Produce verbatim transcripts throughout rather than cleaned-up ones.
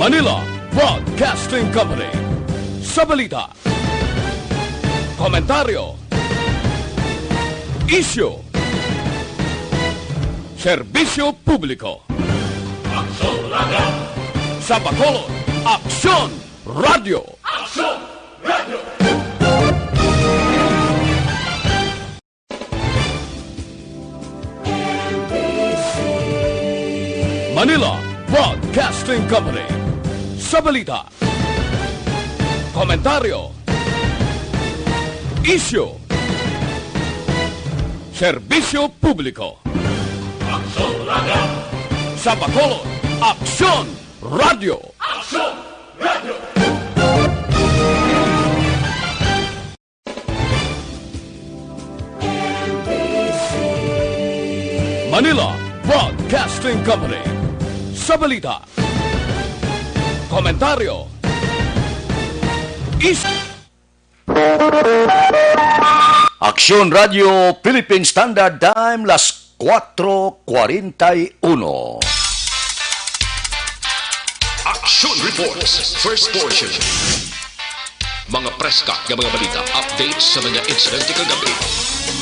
Manila Broadcasting Company. Sa balita, komentaryo, isyu, serbisyo publiko. Aksyon Radio. Sa Bacolod, Aksyon Radio. Aksyon Radio. Manila Broadcasting Company. Sa balita, komentaryo, isyu, serbisyo publiko. Aksyon Radio. Sa Bacolod, Aksyon Radio. Aksyon Radio. Manila Broadcasting Company. Sa balita, komentaryo, is- Aksyon Radio Philippine Standard Time, las cuatro cuarenta y uno. Action Reports, first portion. Mga preska nga mga balita, updates sa mga insidente kagabi.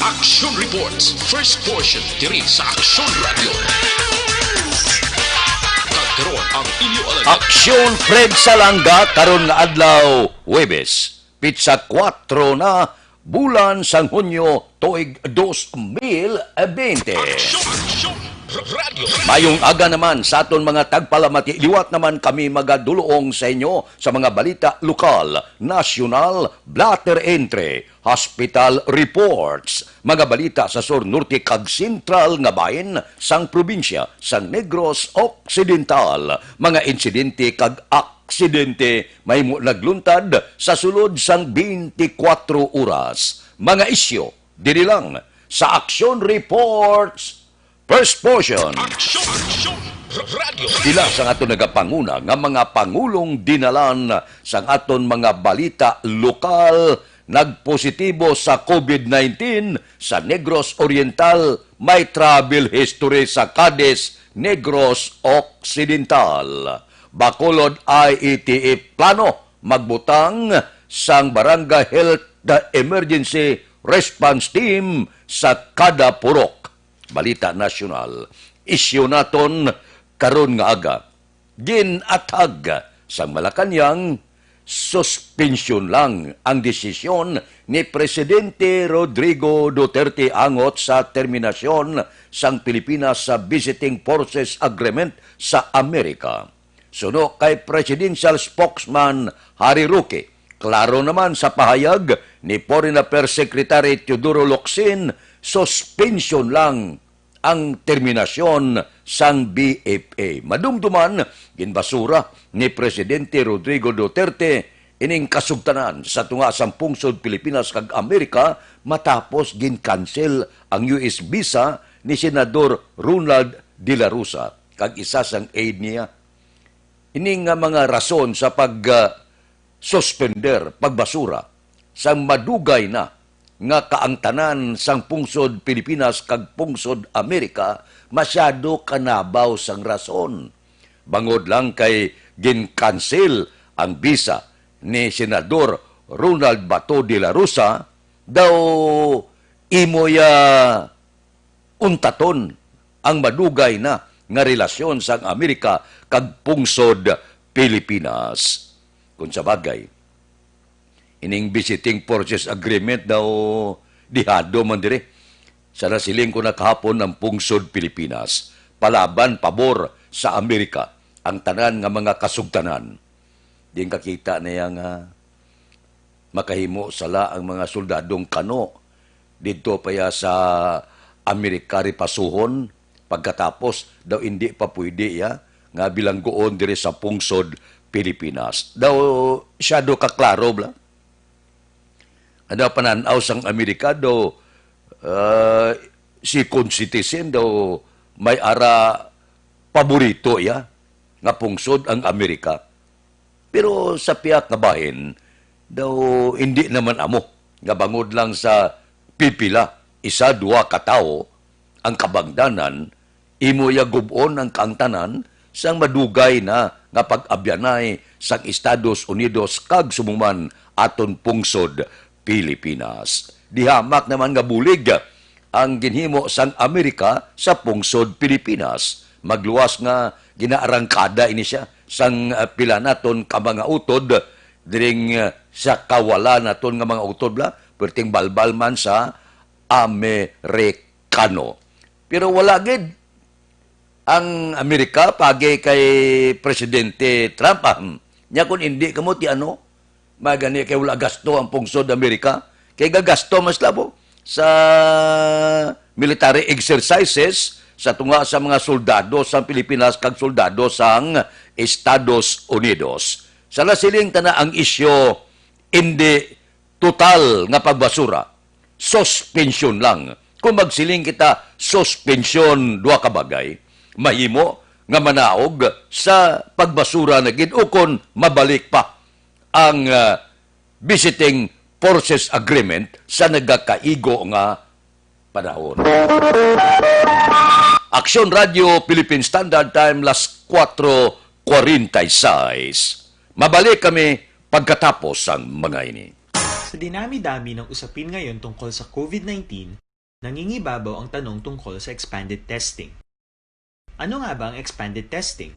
Action Reports, first portion, diri sa Action Radio. Kag karon ang inyo alagad. Aksyon Fred Salanga, karon nga adlaw, Huwebes, pitsa kuwatro na, bulan sang Hunyo, tuig dos mil bente. Action, Action Radio. Mayong aga naman sa aton mga tagpalamati. Liwat naman kami magadulong sa inyo sa mga balita lokal, nasyonal, blotter entry, hospital reports, mga balita sa sur, norte, kag sentral nga bahin sang probinsya sang Negros Occidental, mga insidente kag aksidente mahimo nagluntad sa sulod sang twenty-four oras. Mga isyu diri lang sa Action Reports, first portion. Action, Action Radio. Pila sang aton nagapanguna nga mga pangulong dinalan sang aton mga balita lokal nagpositibo sa covid nineteen sa Negros Oriental, may travel history sa Cadiz, Negros Occidental. Bacolod I E T F plano magbutang sang Barangay Health Emergency Response Team sa kada purok. Balita nasyonal. Isyu naton karon nga aga. Gin-athag sang Malacañang, suspensyon lang ang desisyon ni Presidente Rodrigo Duterte angot sa terminasyon sang Pilipinas sa Visiting Forces Agreement sa Amerika. Suno kay Presidential Spokesman Harry Roque, klaro naman sa pahayag ni Foreign Affairs Secretary Teodoro Locsin, suspensyon lang ang terminasyon sang B F A. Madumduman, ginbasura ni Presidente Rodrigo Duterte ining kasugtanan sa tunga sang pungsod Pilipinas kag Amerika matapos gin-cancel ang U S visa ni Senador Ronald De La Rosa kag isa sang aide niya. Ini nga mga rason sa pag, ah, suspender, pagbasura sang madugay na nga kaangtanan sang pungsod Pilipinas kag pungsod Amerika masyado kanabaw sang rason. Bangod lang kay gin-cancel ang visa ni Senador Ronald Bato de la Rosa, daw imo ya untaton ang madugay na nga relasyon sang Amerika kag pungsod Pilipinas. Kung sa bagay, ining Visiting Forces Agreement daw dihado man diri sa nasiling ko na kahapon ang pungsod Pilipinas. Palaban pabor sa Amerika ang tanan nga mga kasugtanan. Di kakita niya nga makahimo sala ang mga soldadong Kano didto pa ya sa Amerika, ripasuhon, pagkatapos daw indi pa pwede ya nga bilangguon diri sa pungsod Pilipinas. Daw siya do kaklaro bla. Ano panan-aw sang Amerika daw, ah, si Constitution daw may ara paborito ya nga pungsod ang Amerika. Pero sa pihak nga bahin, daw indi naman amo nga bangod lang sa pipila, isa, duha ka tawo, ang kabangdanan, imo ya gub-on ang kaangtanan sang madugay na nga pag-abyanay sang Estados Unidos kag subong man aton pungsod Pilipinas. Dihamak naman nga bulig ang ginhimo sang Amerika sa pungsod Pilipinas. Magluwas nga ginaarangkada ini siya sang, ah, pila naton ka mga utod diri, ah, sa kawalan naton nga mga utod, bala, perting balbal man sa Amerikano. Pero wala gid ang Amerika pagi kay Presidente Trump, ah, hmm. Nya kung hindi kamo ti ano, magani kay wala gasto ang pungsod Amerika, kay gagasto mas labo sa military exercises sa tunga sa mga soldado sa Pilipinas kag soldado sang Estados Unidos. Sa nasiling ta na ang isyu, hindi total nga pagbasura, suspensyon lang. Kung magsiling kita suspensyon, duha ka bagay, mahimo nga manaog sa pagbasura na gid ukon mabalik pa ang, ah, Visiting Forces Agreement sa nagakaigo nga panahon. Aksyon Radio Philippine Standard Time, las kuwatro kwarenta y seis. Mabalik kami pagkatapos sang mga ini. Sa dinami-dami ng usapin ngayon tungkol sa COVID nineteen, nangingibabaw ang tanong tungkol sa expanded testing. Ano nga ba ang expanded testing?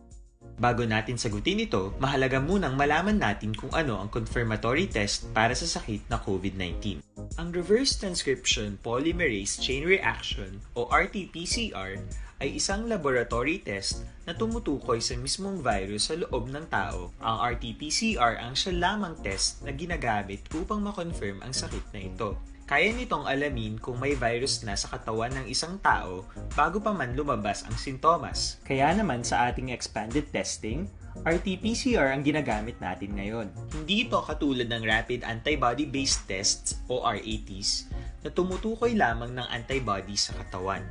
Bago natin sagutin ito, mahalaga munang malaman natin kung ano ang confirmatory test para sa sakit na COVID nineteen. Ang reverse transcription polymerase chain reaction o R T P C R ay isang laboratory test na tumutukoy sa mismong virus sa loob ng tao. Ang R T P C R ang siya lamang test na ginagamit upang ma-confirm ang sakit na ito. Kaya nitong alamin kung may virus na sa katawan ng isang tao bago pa man lumabas ang sintomas. Kaya naman sa ating expanded testing, R T P C R ang ginagamit natin ngayon. Hindi ito katulad ng rapid antibody-based tests o R A Ts na tumutukoy lamang ng antibody sa katawan.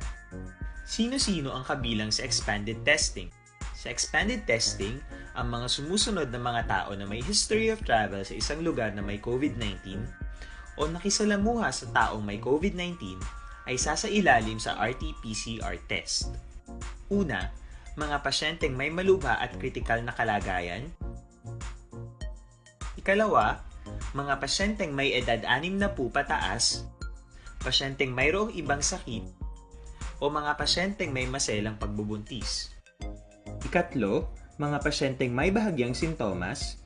Sino-sino ang kabilang sa expanded testing? Sa expanded testing, ang mga sumusunod na mga tao na may history of travel sa isang lugar na may COVID nineteen o nakisalamuha sa taong may COVID nineteen ay sasailalim sa R T P C R test. Una, mga pasyenteng may malubha at kritikal na kalagayan. Ikalawa, mga pasyenteng may edad anim na pupataas, pasyenteng mayroong ibang sakit, o mga pasyenteng may maselang pagbubuntis. Ikatlo, mga pasyenteng may bahagyang sintomas.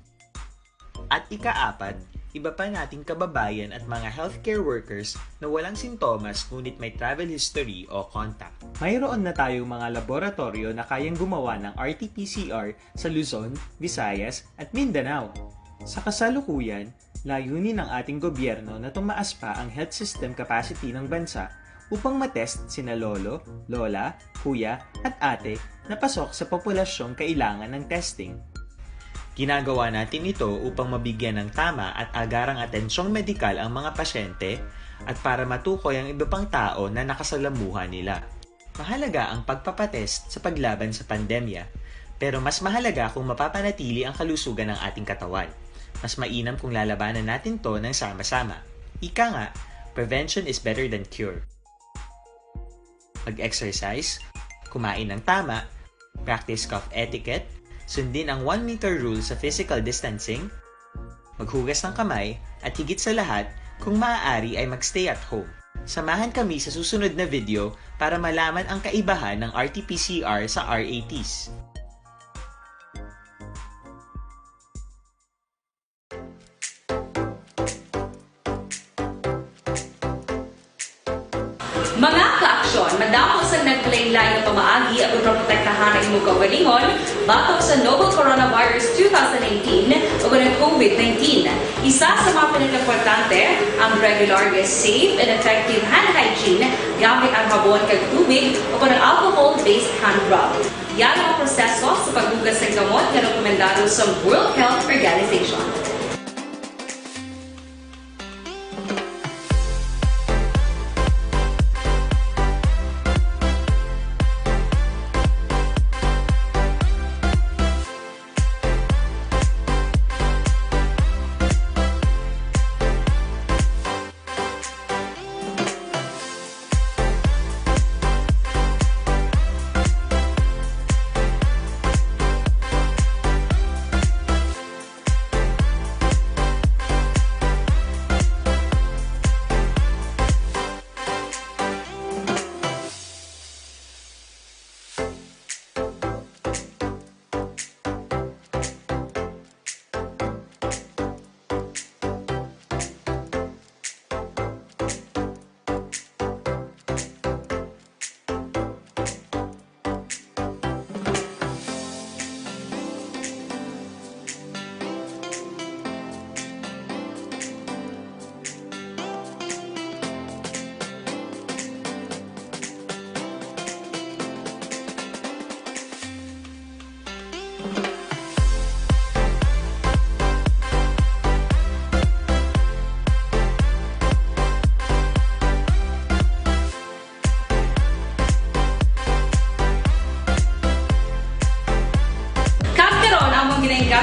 At ikaapat, iba pa nating kababayan at mga healthcare workers na walang sintomas ngunit may travel history o contact. Mayroon na tayong mga laboratoryo na kayang gumawa ng R T P C R sa Luzon, Visayas, at Mindanao. Sa kasalukuyan, layunin ng ating gobyerno na tumaas pa ang health system capacity ng bansa upang matest sina lolo, lola, kuya, at ate na pasok sa populasyong kailangan ng testing. Ginagawa natin ito upang mabigyan ng tama at agarang atensyong medikal ang mga pasyente at para matukoy ang iba pang tao na nakasalamuha nila. Mahalaga ang pagpapatest sa paglaban sa pandemya, pero mas mahalaga kung mapapanatili ang kalusugan ng ating katawan. Mas mainam kung lalabanan natin 'to ng sama-sama. Ika nga, prevention is better than cure. Mag-exercise, kumain ng tama, practice cough etiquette, sundin ang one meter rule sa physical distancing, maghugas ng kamay, at higit sa lahat, kung maaari ay mag-stay at home. Samahan kami sa susunod na video para malaman ang kaibahan ng R T P C R sa R A Ts. Mga kaaksyon, madamo sa naglain-lain nga pamaagi ang pagprotektahan ang imong kaugalingon batok sa novel coronavirus two thousand nineteen o ang COVID nineteen. Isa sa mga pinakaimportante ang regular nga safe and effective hand hygiene gamit ang habon kag tubig o ang alcohol-based hand rub. Yara ang proseso sa paghugas sang kamot nga rekomendado sa World Health Organization.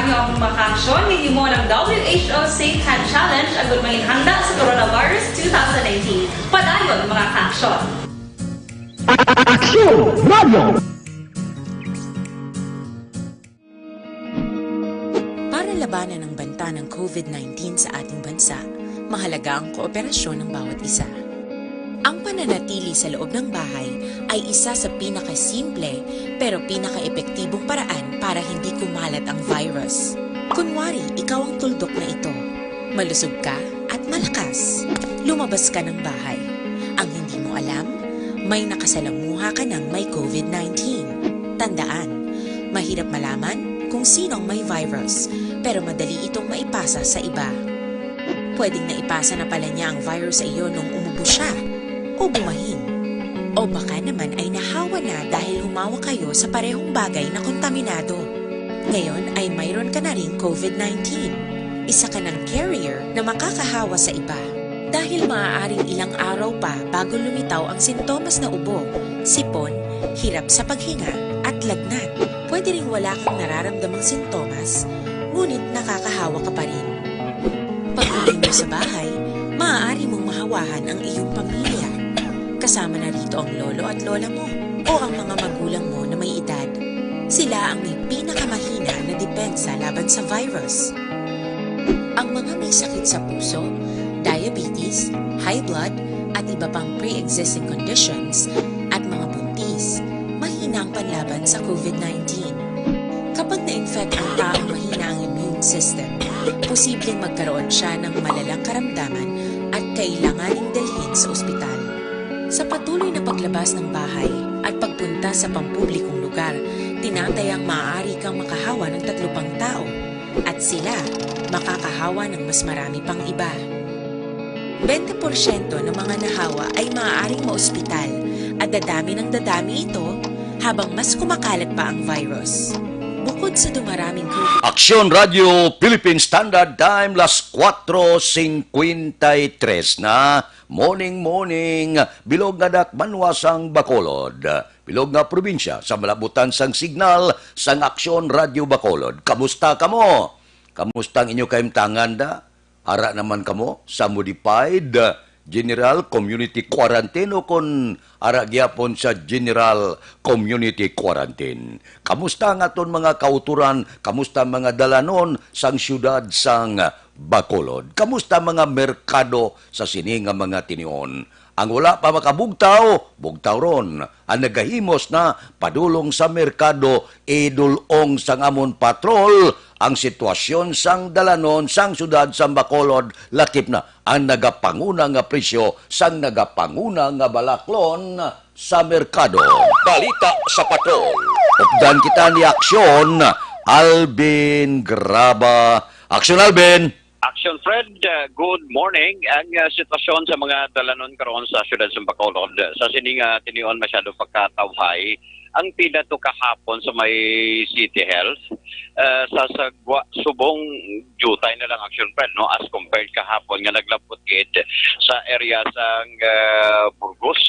Ang mga kaaksyon, gihimo ng W H O Safe Hand Challenge agud mangin handa sa coronavirus two thousand nineteen. Padayon, mga kaaksyon. Aksyon Radio! Para labanan ang banta ng COVID nineteen sa ating bansa, mahalaga ang kooperasyon ng bawat isa. Ang pananatili sa loob ng bahay ay isa sa pinakasimple pero pinakaepektibong paraan para hindi kumalat ang virus. Kunwari, ikaw ang tuldok na ito. Malusog ka at malakas. Lumabas ka ng bahay. Ang hindi mo alam, may nakasalamuha ka ng may COVID nineteen. Tandaan, mahirap malaman kung sino ang may virus, pero madali itong maipasa sa iba. Pwedeng naipasa na pala niya ang virus sa iyo nung umubo siya o bumahin. O baka naman ay nahawa na dahil humawak kayo sa parehong bagay na kontaminado. Ngayon ay mayroon ka na ring COVID nineteen. Isa ka ng carrier na makakahawa sa iba. Dahil maaaring ilang araw pa bago lumitaw ang sintomas na ubo, sipon, hirap sa paghinga, at lagnat. Pwede ring wala kang nararamdamang sintomas, ngunit nakakahawa ka pa rin. Pag-uwi mo sa bahay, maaari mong mahawahan ang iyong pamilya. Kasama na rito ang lolo at lola mo o ang mga magulang mo na may edad. Sila ang may pinakamahina na depensa laban sa virus. Ang mga may sakit sa puso, diabetes, high blood, at iba pang pre-existing conditions, at mga buntis, mahina ang panlaban sa COVID nineteen. Kapag na-infect ang taong mahina ang immune system, posibleng magkaroon siya ng malalang karamdaman at kailanganing dalhin sa ospital. Sa patuloy na paglabas ng bahay at pagpunta sa pampublikong lugar, tinatayang maaari kang makahawa ng tatlo pang tao at sila makakahawa ng mas marami pang iba. Bente porsyento ng mga nahawa ay maaaring maospital at dadami ng dadami ito habang mas kumakalat pa ang virus. Bukod sa dumaraming COVID, Aksyon Radio Philippine Standard Time, las cuatro cincuenta y tres na. Morning, morning, bilog nga dakbanwa sang Bacolod, bilog nga probinsya sa malabutan sang signal sang Aksyon Radio Bacolod. Kamusta kamo? Kamusta ang inyo kahimtangan da? Ara naman kamo sa modified, uh, general community quarantine o kon ara gyapon sa general community quarantine? Kamusta ang aton mga kauturan? Kamusta ang mga dalanon sang siyudad sang Bacolod? Kamusta ang mga merkado sa sini nga mga tinion? Ang wala pa makabugtaw, bugtaw ron. Ang nagahimos na padulong sa merkado, idul-ong sang amon patrol. Ang sitwasyon sang dalanon sang siyudad sang Bacolod lakip na ang nagapanguna nga presyo sang nagapanguna nga balaklon sa merkado. Balita sa patrol. Updan kita ni Aksyon Alvin Graba. Aksyon Alvin! Action Fred, uh, good morning. Ang uh, sitwasyon sa mga dalanon karon sa siyudad sa Bacolod, uh, sa sining uh, tinion masyado pagkatawhay ang pila to kahapon sa may City Health. Uh, sa sagwa subong jutay na lang Action Fred, no, as compared kahapon nga naglabot gid sa area sang uh, Burgos.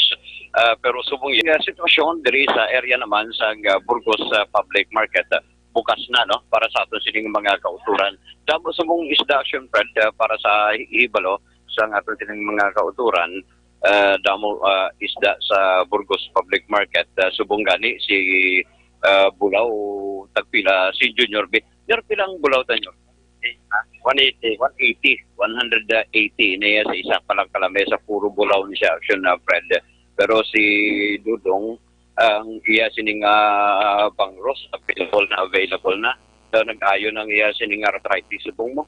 Uh, pero subong yung uh, sitwasyon diri sa area naman sang uh, Burgos uh, Public Market, uh, bukas na, no, para sa aton sining mga kauturan. Damo subong isda, Action Fred, uh, para sa hibalo sang aton sining mga kauturan. Uh, damo uh, isda sa Burgos Public Market. Uh, subong gani si uh, Bulaw tagpila, si Junior B. Junior, pila ang bulaw ta, Junior? One eighty. One eighty. One hundred eighty na iya sa isa pa lang ka lamesa, puro bulaw ni siya, Action, uh, Fred. Pero si Dudong, ang iya sining uh, bangros available na, available na. So, nag-ayo nang iya sining arthritis subong mo.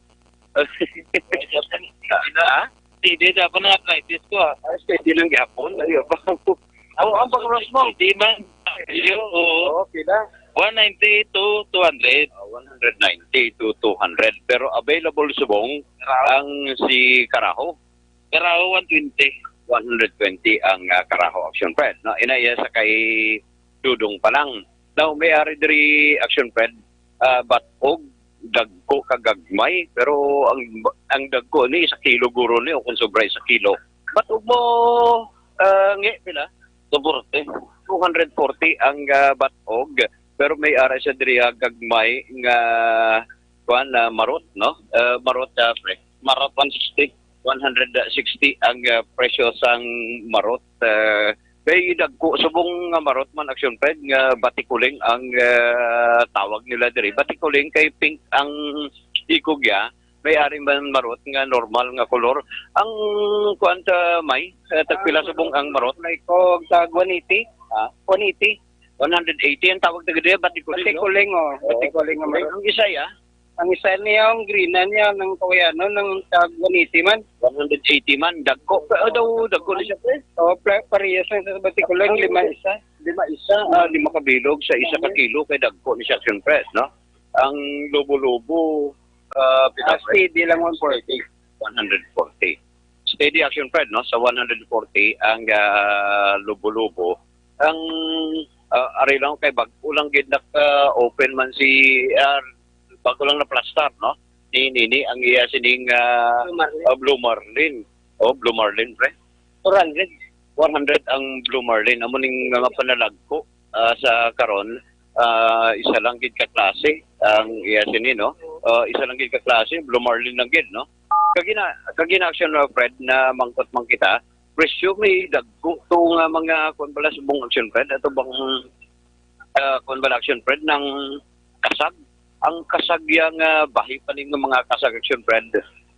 Ha? Steady dapat na arthritis ko, ah. Ah, steady lang gihapon. Ayo ba? Oh, ang pag-cross mo. Steady man. Ayo, oo. Oo, pila? One ninety to two hundred. Ah, one ninety to two hundred. Pero available subong ang si Karaho. Karaho, one twenty. One twenty ang ah, Karaho, Action Fred. No, ina iya sa kay Dudong pa lang. Now, may ari diri, Action Fred, ah, bat-og, dagko kag gagmay, pero ang ang dagko ni isa kilo guro ni o kung sobra isa kilo. Bat-og mo, ah, ngi, pila? Two forty. Two hundred forty ang ah, bat-og, pero may ara siya diri ah, gagmay nga kuan, ah, marot, no? Ah, marot, ah, pre. Marot one sixty. One hundred sixty ang, ah, presyo sang marot. Ah, kay dagko subong nga marot man, Action Fred, nga batikuling ang, ah, tawag nila diri. Batikuling kay pink ang ikog ya. May ari man marot nga normal nga kolor. Ang kuan ta may, ah, tagpila subong ang marot? May kog tag one eighty. Ha? One eighty. One hundred eighty ang tawag ta gid, batikuling, no? Batikuling, oh. Oo. Batikuling nga marot. Ang isa ya? Ang isa niya, ang green na niya, ng kawayan, no? Ng tag one eighty man. One hundred eighty man, dagko. Pero daw, dagko na siya, pre. Oh, pre, parehas lang sa batikuling, lima isa. Lima isa, ah, lima ka bilog sa isa ka kilo, kay dagko ni siya, Action Fred, no? Ang lobo-lobo, ah, Ah, pinapay- steady lang, one forty. One hundred forty. Steady, Action Fred, no? Sa one hundred forty, ang, ah, lobo-lobo. Ang, ah, ari lang kay bag-o lang gid naka-open man si, ah, bag-o lang na-plaster, no? Ni Nini ang iya sining, ah, Blue Marlin. Ah, Blue Marlin. Oh, Blue Marlin, pre. Four hundred. Four hundred ang Blue Marlin. Amo ning mga panalagko, ah, sa karon, ah, isa lang gid ka klase ang iya sini, no? Ah, isa lang gid ka klase, Blue Marlin lang gid, no? Kagina, kagina, Action, uh, Fred, na mangkot man kita, presyo may dagko to nga mga, kuwan bala, subong, Action Fred, ato bang, ah, kuwan bala, Action Fred, ng kasag. Ang kasag ya nga bahi pa ning mga kasag, Action Fred.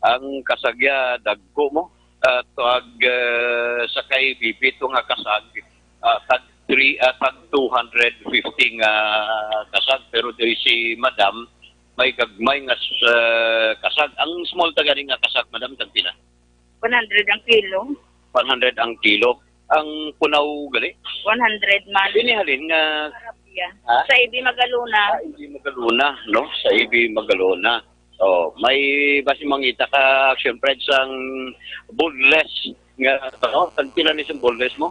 Ang kasag ya dagko mo, ah, tag, ah, sa kay Bibi to nga kasag, ah, tag three, ah, tag two hundred fifty nga kasag, pero diri si Madam, may gagmay nga s-, ah, kasag. Ang small ta gani nga kasag, madam, tag pila? One hundred ang kilo. One hundred ang kilo. Ang punaw gali? One hundred man. Ini halin nga Arabia. Ha? Sa Ibi Magalona. Ah, Ibi Magalona, no? Sa Ibi Magalona. Oh, may basi mangita ka, Action Fred, sang boneless nga, ano, tag pila ni sang boneless mo?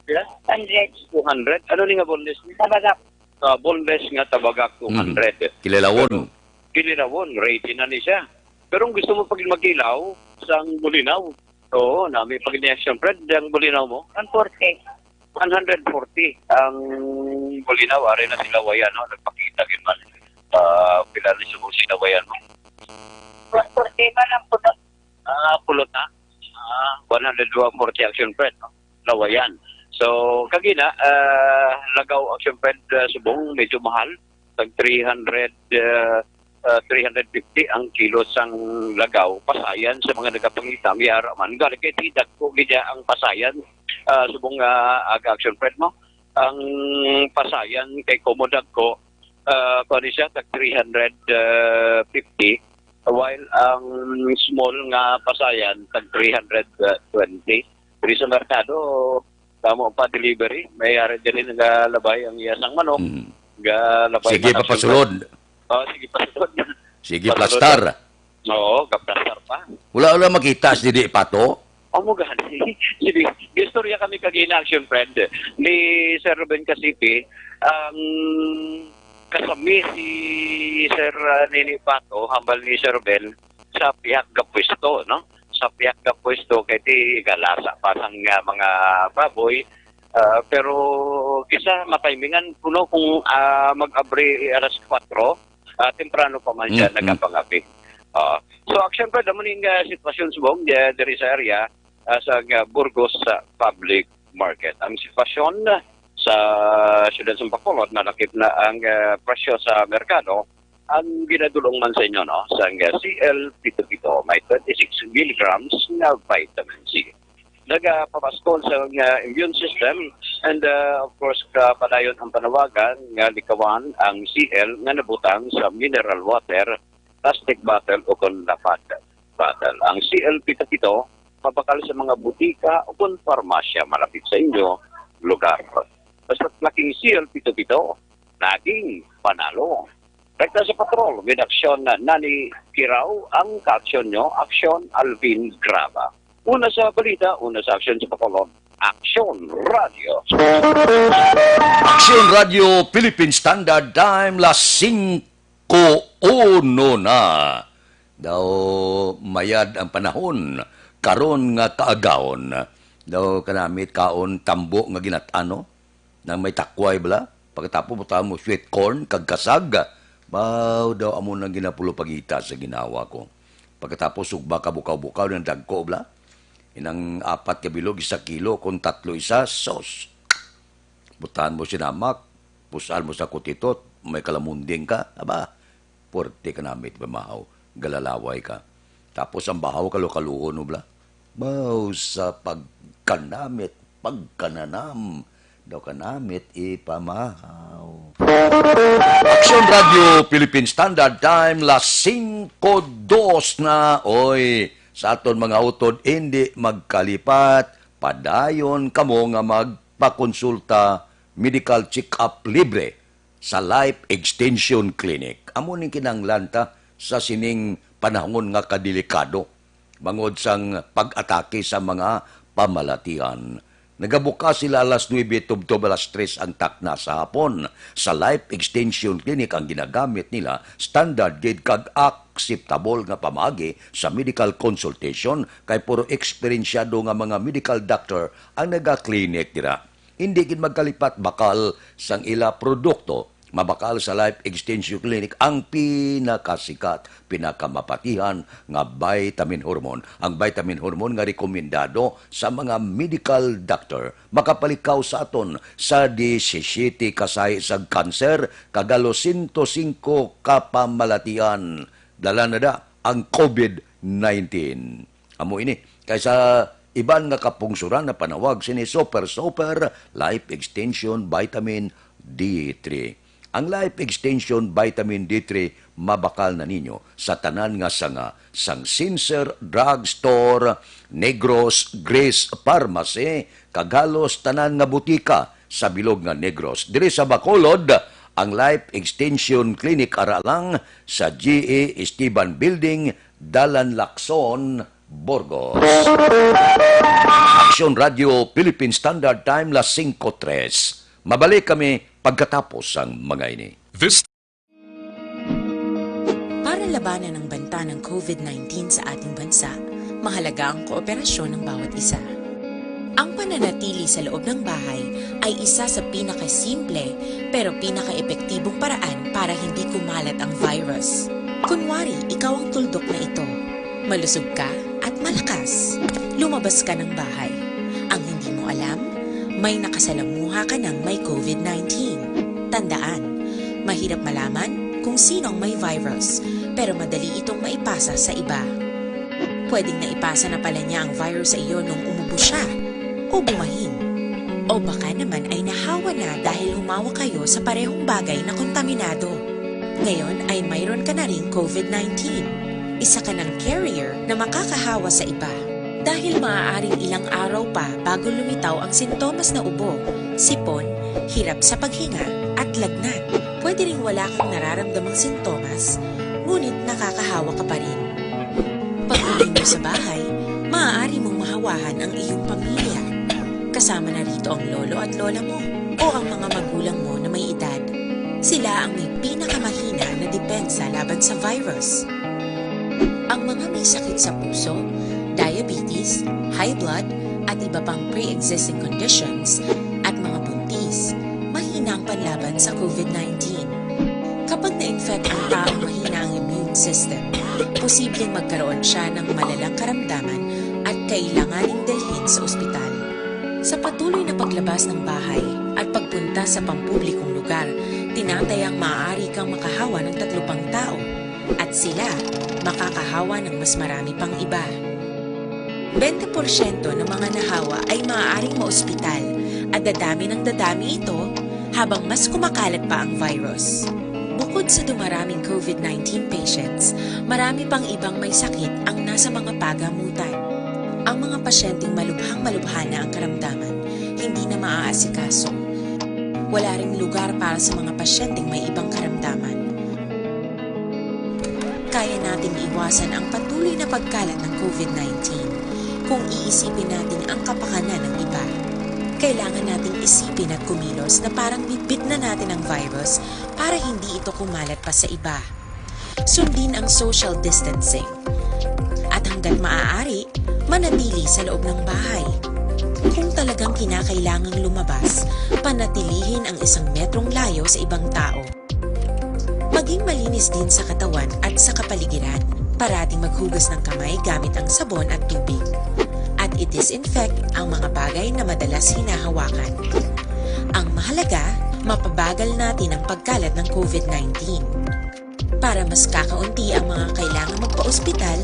Pila? Hundred. Two hundred. Ano ni nga boneless ni? Tabagak. Ah, boneless nga tabagak, Mhm. two hundred. Kililawon. Pero kililawon, ready na ni siya. Pero kung gusto mo pag magkilaw, sang bulinaw. Oo, nami pag ni Action Fred, ang bulinaw mo? One forty. One hundred forty ang bulinaw, ari na sila waya, no? Nagpakita gid man. Ah, pila ni subong sila wayan mo? One forty man ang puno. Ah, pulot na. Ah, one hundred, one forty, Action Fred, no? Lawayan. So, kagina, ah, lagaw, Action Fred, ah, subong, medyo mahal. Tag three hundred, ah, ah, three hundred fifty ang kilo sang lagaw. Pasayan sa mga nagapangita, may ara man. Gani kay ti dagko gid ang pasayan, ah, subong, ah, aga, Action Fred, mo. Ang pasayan kay komo dagko, ah, kuwan ni siya, tag three hundred fifty, while ang small nga pasayan, tag three hundred twenty. Diri sa merkado, damo pa delivery. May ari diri nagalabay ang iya sang manok. Mm. Galabay Sige, man ang papasulod. Oh, sige, pasulod. Sige, Pasulod. plastar. Oo, gaplastar pa. Wala, wala makita si Didi Pato? Amo gani. Sige, istorya kami kagina, Action Fred, ni Sir Ruben Casipi, ang kasami si Sir, ah, Nini Pato, hambal ni Sir Ruben, sa pihak ga pwesto, no? Sa pihak ga pwesto, kay ti galasa pa sang, ah, mga baboy. Ah, pero kisa matimingan kuno kung, ah, mag-abri alas kwatro, ah, temprano pa man siya Mm, mm. nagapangabri. Ah, so, Action Fred, amo ning, ah, sitwasyon subong, ah, diri sa area, ah, sa, ah, Burgos, ah, Public Market. Ang sitwasyon, ah, sa siyudad sa Bacolod, nalakip na ang, ah, presyo sa merkado. Ang ginadulong man sa inyo, no, sa, ah, C L pito pito, may twenty-six milligrams nga vitamin C. Nagapabaskol sa, ah, immune system and, ah, of course, kapadayon ang panawagan nga likawan ang C L nga nabutang sa mineral water, plastic bottle o kon lapad bottle. Ang C L pito pito mabakal sa mga butika o kon parmasya malapit sa inyo lugar. Basta laking C L pito pito, laging panalo. Rekta sa patrol, with aksyon na Nani Kiraw, ang kaaksyon nyo, aksyon Alvin Graba. Una sa balita, una sa aksyon sa Bacolod, Aksyon Radio. Aksyon Radio Philippine Standard Time, las singko uno na. Daw mayad ang panahon, karon nga kaagahon. Daw kanami kaon tambo nga ginat-ano, nang may takway bala. Pagkatapos, butang mo sweet corn, kag kasag, Baw daw amo nang ginapulupagita sa ginawa ko. Pagkatapos, ugma ka bukaw-bukaw ng dagko, bla? Inang apat ka bilog, isa kilo, kung tatlo isa, sos! Butahan mo sinamak, pusan mo sa kutitot, may kalamunding ka, aba, puwerte ka namit, pamahaw, galalaway ka. Tapos ang bahaw, kalukaluhon mo, bla? Baw sa pagkanamit, pagkananam, daw kanamit ipamahaw. Aksyon Radio Philippine Standard Time, las singko dos na. Oy, sa aton mga utod, hindi magkalipat. Padayon kamo nga magpakonsulta, medical check-up libre sa Life Extension Clinic. Amo ning kinahanglan ta sa sining panahon nga kadelikado bangod sang pag-atake sa mga pamalatian. Nagabukas sila alas nuebe tubtob alas tres ang takna sa hapon. Sa Life Extension Clinic ang ginagamit nila, standard gid kag akseptable nga pamaagi sa medical consultation, kay puro eksperensyado nga mga medical doctor ang nagaklinik dira. Hindi gid magkalipat, bakal sang ila produkto. Mabakal sa Life Extension Clinic ang pinakasikat, pinakamapatihan nga vitamin hormone. Ang vitamin hormone nga rekomendado sa mga medical doctor. Makapalikaw sa aton sa disisyete ka sahi sang kanser kag halos sento singko ka pamalatian. Dala na da ang COVID nineteen. Amo ini, kay sa iban nga kapungsoran napanawag sini Super Super Life Extension Vitamin D three. Ang Life Extension Vitamin D three mabakal na ninyo sa tanan nga sanga sang Sincere Drug Store, Negros, Grace Pharmacy, kag halos tanan nga butika sa bilog nga Negros. Diri sa Bacolod, ang Life Extension Clinic ara lang sa G E Esteban Building, Dalan Lacson, Burgos. Aksyon Radio Philippine Standard Time, las singko tres. Mabalik kami pagkatapos sang mga ini. This Para labanan ang banta ng COVID nineteen sa ating bansa, mahalaga ang kooperasyon ng bawat isa. Ang pananatili sa loob ng bahay ay isa sa pinakasimple pero pinakaepektibong paraan para hindi kumalat ang virus. Kunwari, ikaw ang tuldok na ito. Malusog ka at malakas. Lumabas ka ng bahay. Ang hindi mo alam, may nakasalamuha ka ng may COVID nineteen. Tandaan, mahirap malaman kung sino ang may virus, pero madali itong maipasa sa iba. Pwedeng naipasa na pala niya ang virus sa iyo nung umubo siya o bumahin. O baka naman ay nahawa na dahil humawak kayo sa parehong bagay na kontaminado. Ngayon ay mayroon ka na ring COVID nineteen. Isa ka ng carrier na makakahawa sa iba. Dahil maaaring ilang araw pa bago lumitaw ang sintomas na ubo, sipon, hirap sa paghinga, at lagnat. Pwede ring wala kang nararamdamang sintomas, ngunit nakakahawa ka pa rin. Pag-uwi mo sa bahay, maaari mong mahawahan ang iyong pamilya. Kasama na rito ang lolo at lola mo o ang mga magulang mo na may edad. Sila ang may pinakamahina na depensa laban sa virus. Ang mga may sakit sa puso, diabetes, high blood, at iba pang pre-existing conditions, at mga buntis, mahina ang panlaban sa COVID nineteen. Kapag na-infect ang taong mahina ang immune system, posibleng magkaroon siya ng malalang karamdaman at kailanganing dalhin sa ospital. Sa patuloy na paglabas ng bahay at pagpunta sa pampublikong lugar, tinatayang maaari kang makahawa ng tatlo pang tao at sila makakahawa ng mas marami pang iba. Bente porsyento ng mga nahawa ay maaaring maospital at dadami ng dadami ito habang mas kumakalat pa ang virus. Bukod sa dumaraming COVID nineteen patients, marami pang ibang may sakit ang nasa mga pagamutan. Ang mga pasyenteng malubhang-malubha na ang karamdaman, hindi na maaasikaso. Wala ring lugar para sa mga pasyenteng may ibang karamdaman. Kaya nating iwasan ang patuloy na pagkalat ng COVID nineteen kung iisipin natin ang kapakanan ng iba. Kailangan nating isipin at kumilos na parang bitbit na natin ang virus para hindi ito kumalat pa sa iba. Sundin ang social distancing. At hanggat maaari, manatili sa loob ng bahay. Kung talagang kinakailangang lumabas, panatilihin ang isang metrong layo sa ibang tao. Maging malinis din sa katawan at sa kapaligiran. Parating maghugas ng kamay gamit ang sabon at tubig. At i-disinfect ang mga bagay na madalas hinahawakan. Ang mahalaga, mapabagal natin ang pagkalat ng covid nineteen. Para mas kakaunti ang mga kailangang magpa-ospital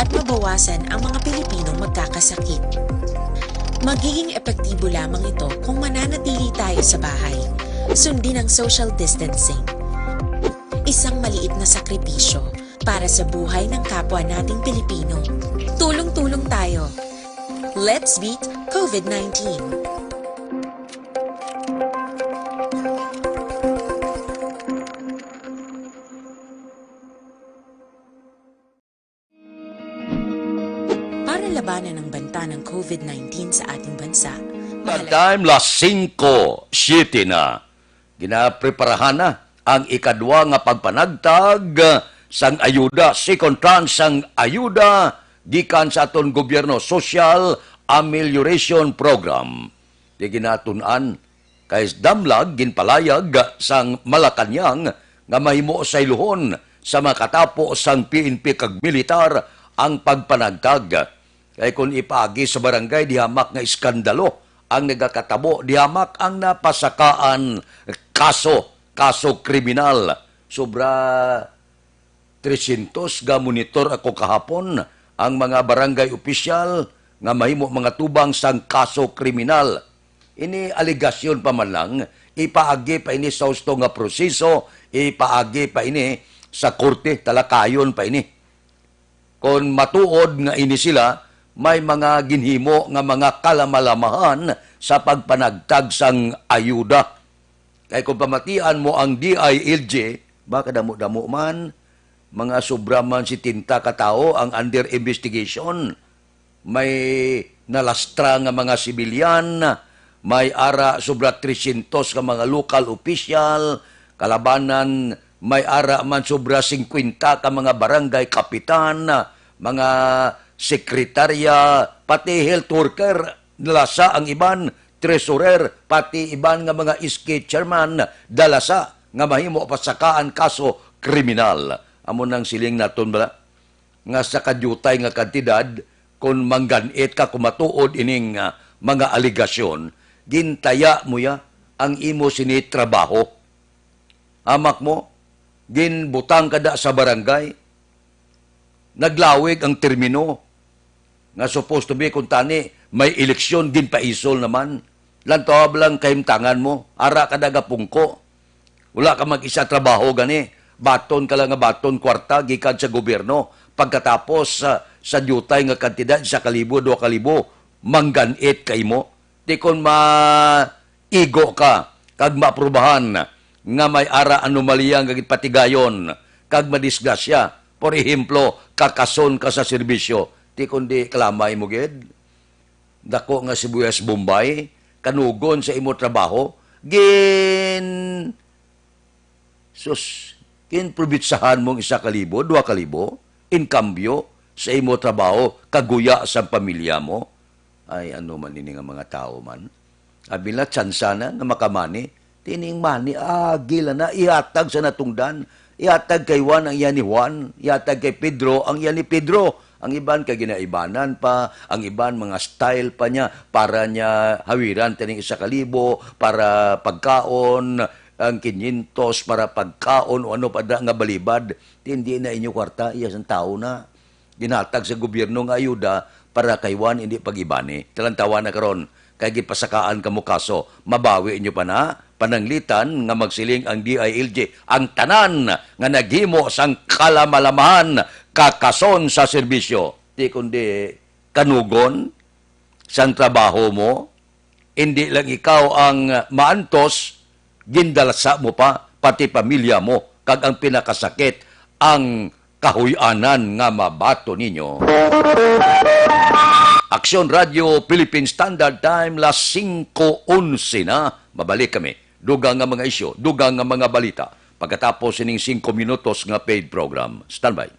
at mabawasan ang mga Pilipinong magkakasakit. Magiging epektibo lamang ito kung mananatili tayo sa bahay. Sundin ang social distancing. Isang maliit na sakripisyo para sa buhay ng kapwa nating Pilipino. Tulong-tulong tayo. Let's beat covid nineteen. Para labanan ang banta ng covid nineteen sa ating bansa, mahalaga Time, las singko siete na. Ginapreparahan na ang ikadwa nga pagpanagtag sang ayuda, second tranche sang ayuda gikan sa aton gobyerno, Social Amelioration Program. Di ginatun-an kay damlag ginpalayag sang Malacañang nga mahimo sayluhon sa makatapo sang P N P kag militar ang pagpanagtag. Kay kon ipaagi sa barangay, di hamak nga iskandalo ang nagakatabo, di hamak ang napasakaan kaso, kaso kriminal. Sobra tresyentos ga monitor ako kahapon ang mga barangay opisyal nga mahimo mga tubang sang kaso kriminal. Ini alegasyon pa man lang, ipaagi pa ini sa husto nga proseso, ipaagi pa ini sa korte, talakayon pa ini. Kon matuod nga ini sila, may mga ginhimo nga mga kalamalamahan sa pagpanagtag sang ayuda. Kay kung pamatian mo ang D I L G, ba kadamo-damo man, mga sobra man setenta ka tawo ang under investigation. May nalastra nga mga sibilyan, may ara sobra tresyentos ka mga lokal opisyal, kalabanan may ara man sobra singkwenta ka mga barangay kapitan, mga sekretarya, pati health worker, dalasa ang iban, treasurer, pati iban nga mga S K chairman, dalasa nga mahimo pasakaan kaso kriminal. Amo nang siling naton bala nga sa kadiyutay nga kantidad, kon manggan-it ka, kung matuod ining, ah, mga alegasyon, gintaya mo ya ang imo sini trabaho. Hamak mo, ginbutang ka da sa barangay, naglawig ang termino, nga supposed to be, kung tani may eleksyon, ginpaisol naman. Lantaw lang kahimtangan mo, ara ka nagapungko. Wala ka mag-isa trabaho gani, baton ka lang nga baton kwarta gikan sa gobyerno. Pagkatapos sa, sa diyutay nga kantidad, isa ka libo, dua ka libo, manggan-it ka imo. Di kon ma-, igo ka kag maaprubahan nga may ara anomalya nga ginpatigayon kag madisgrasya. Por ehemplo, kakason ka sa serbisyo, di kundi kalamay mo gid. Dako nga sibuyas Bombay, kanugon sa imo trabaho, gin-, sus, ginprobitsahan mo ang isa ka libo, dua ka libo, in cambio sa imo trabaho, kaguya sa pamilya mo. Ay, ano man ini nga mga tawo man? Abi la, tsansa na nga makamani. Tining mani, agi la na, ihatag sa natungdan. Ihatag kay Juan ang iya ni Juan, ihatag kay Pedro ang iya ni Pedro. Ang iban kay ginaibanan pa, ang iban mga style pa niya, para niya hawiran tining isa ka libo, para pagkaon, ang kinyentos para pagkaon, o ano pa da nga balibad. Ti hindi na inyo kwarta, iya sang tawo na. Ginhatag sa gobyerno nga ayuda para kay Juan, hindi pag-ibani. Talantawa na karon, kay gipasakaan kamo kaso. Mabawi inyo pa na? Pananglitan nga magsiling ang D I L G, ang tanan nga naghimo sang kalamalamahan kakason sa serbisyo. Ti kundi kanugon sang trabaho mo, hindi lang ikaw ang maantos, gindalasa mo pa, pati pamilya mo, kag ang pinakasakit, ang kahuy-anan nga mabaton ninyo. Aksyon Radio Philippine Standard Time, las singko onse na. Mabalik kami. Dugang nga mga isyu, dugang nga mga balita. Pagkatapos sining singko minutos nga paid program. Standby.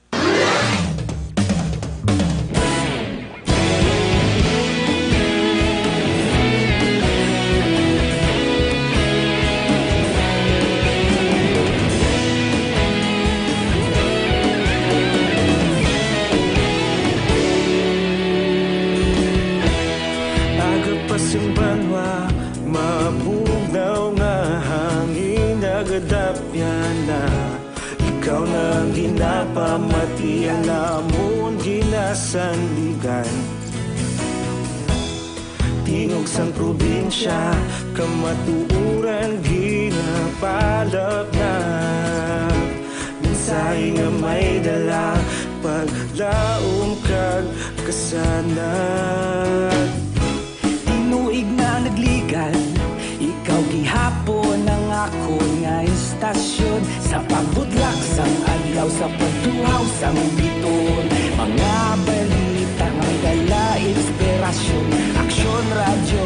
Pamatian namon ginasandigan, tingog sang probinsya, kamatuoran ginapalapnag. Mensahe nga may dala, paglaom kag kasanag. Tinuig na nagligan, ikaw gihapon ang akon nga istasyon. Sa pagbutlak sang adlaw, sa pagtuhaw sang bituon, mga balita nga may dala inspirasyon. Aksyon Radyo,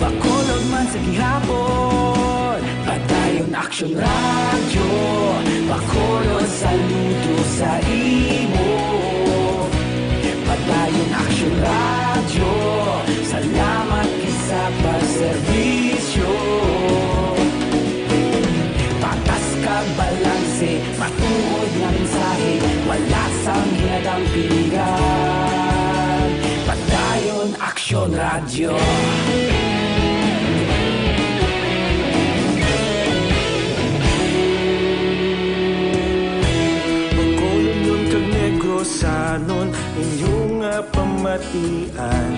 Bacolod man sa gihapon. Padayon Aksyon Radyo, Bacolod, saludo sa imo. Padayon Aksyon Radyo, salamat gid sa pagserbisyo. Patas kag balanse, matuod nga mensahe, wala sang ginadampigan. Padayon Aksyon Radyo. Bacolodnon kag Negrosanon, inyo nga pamatian.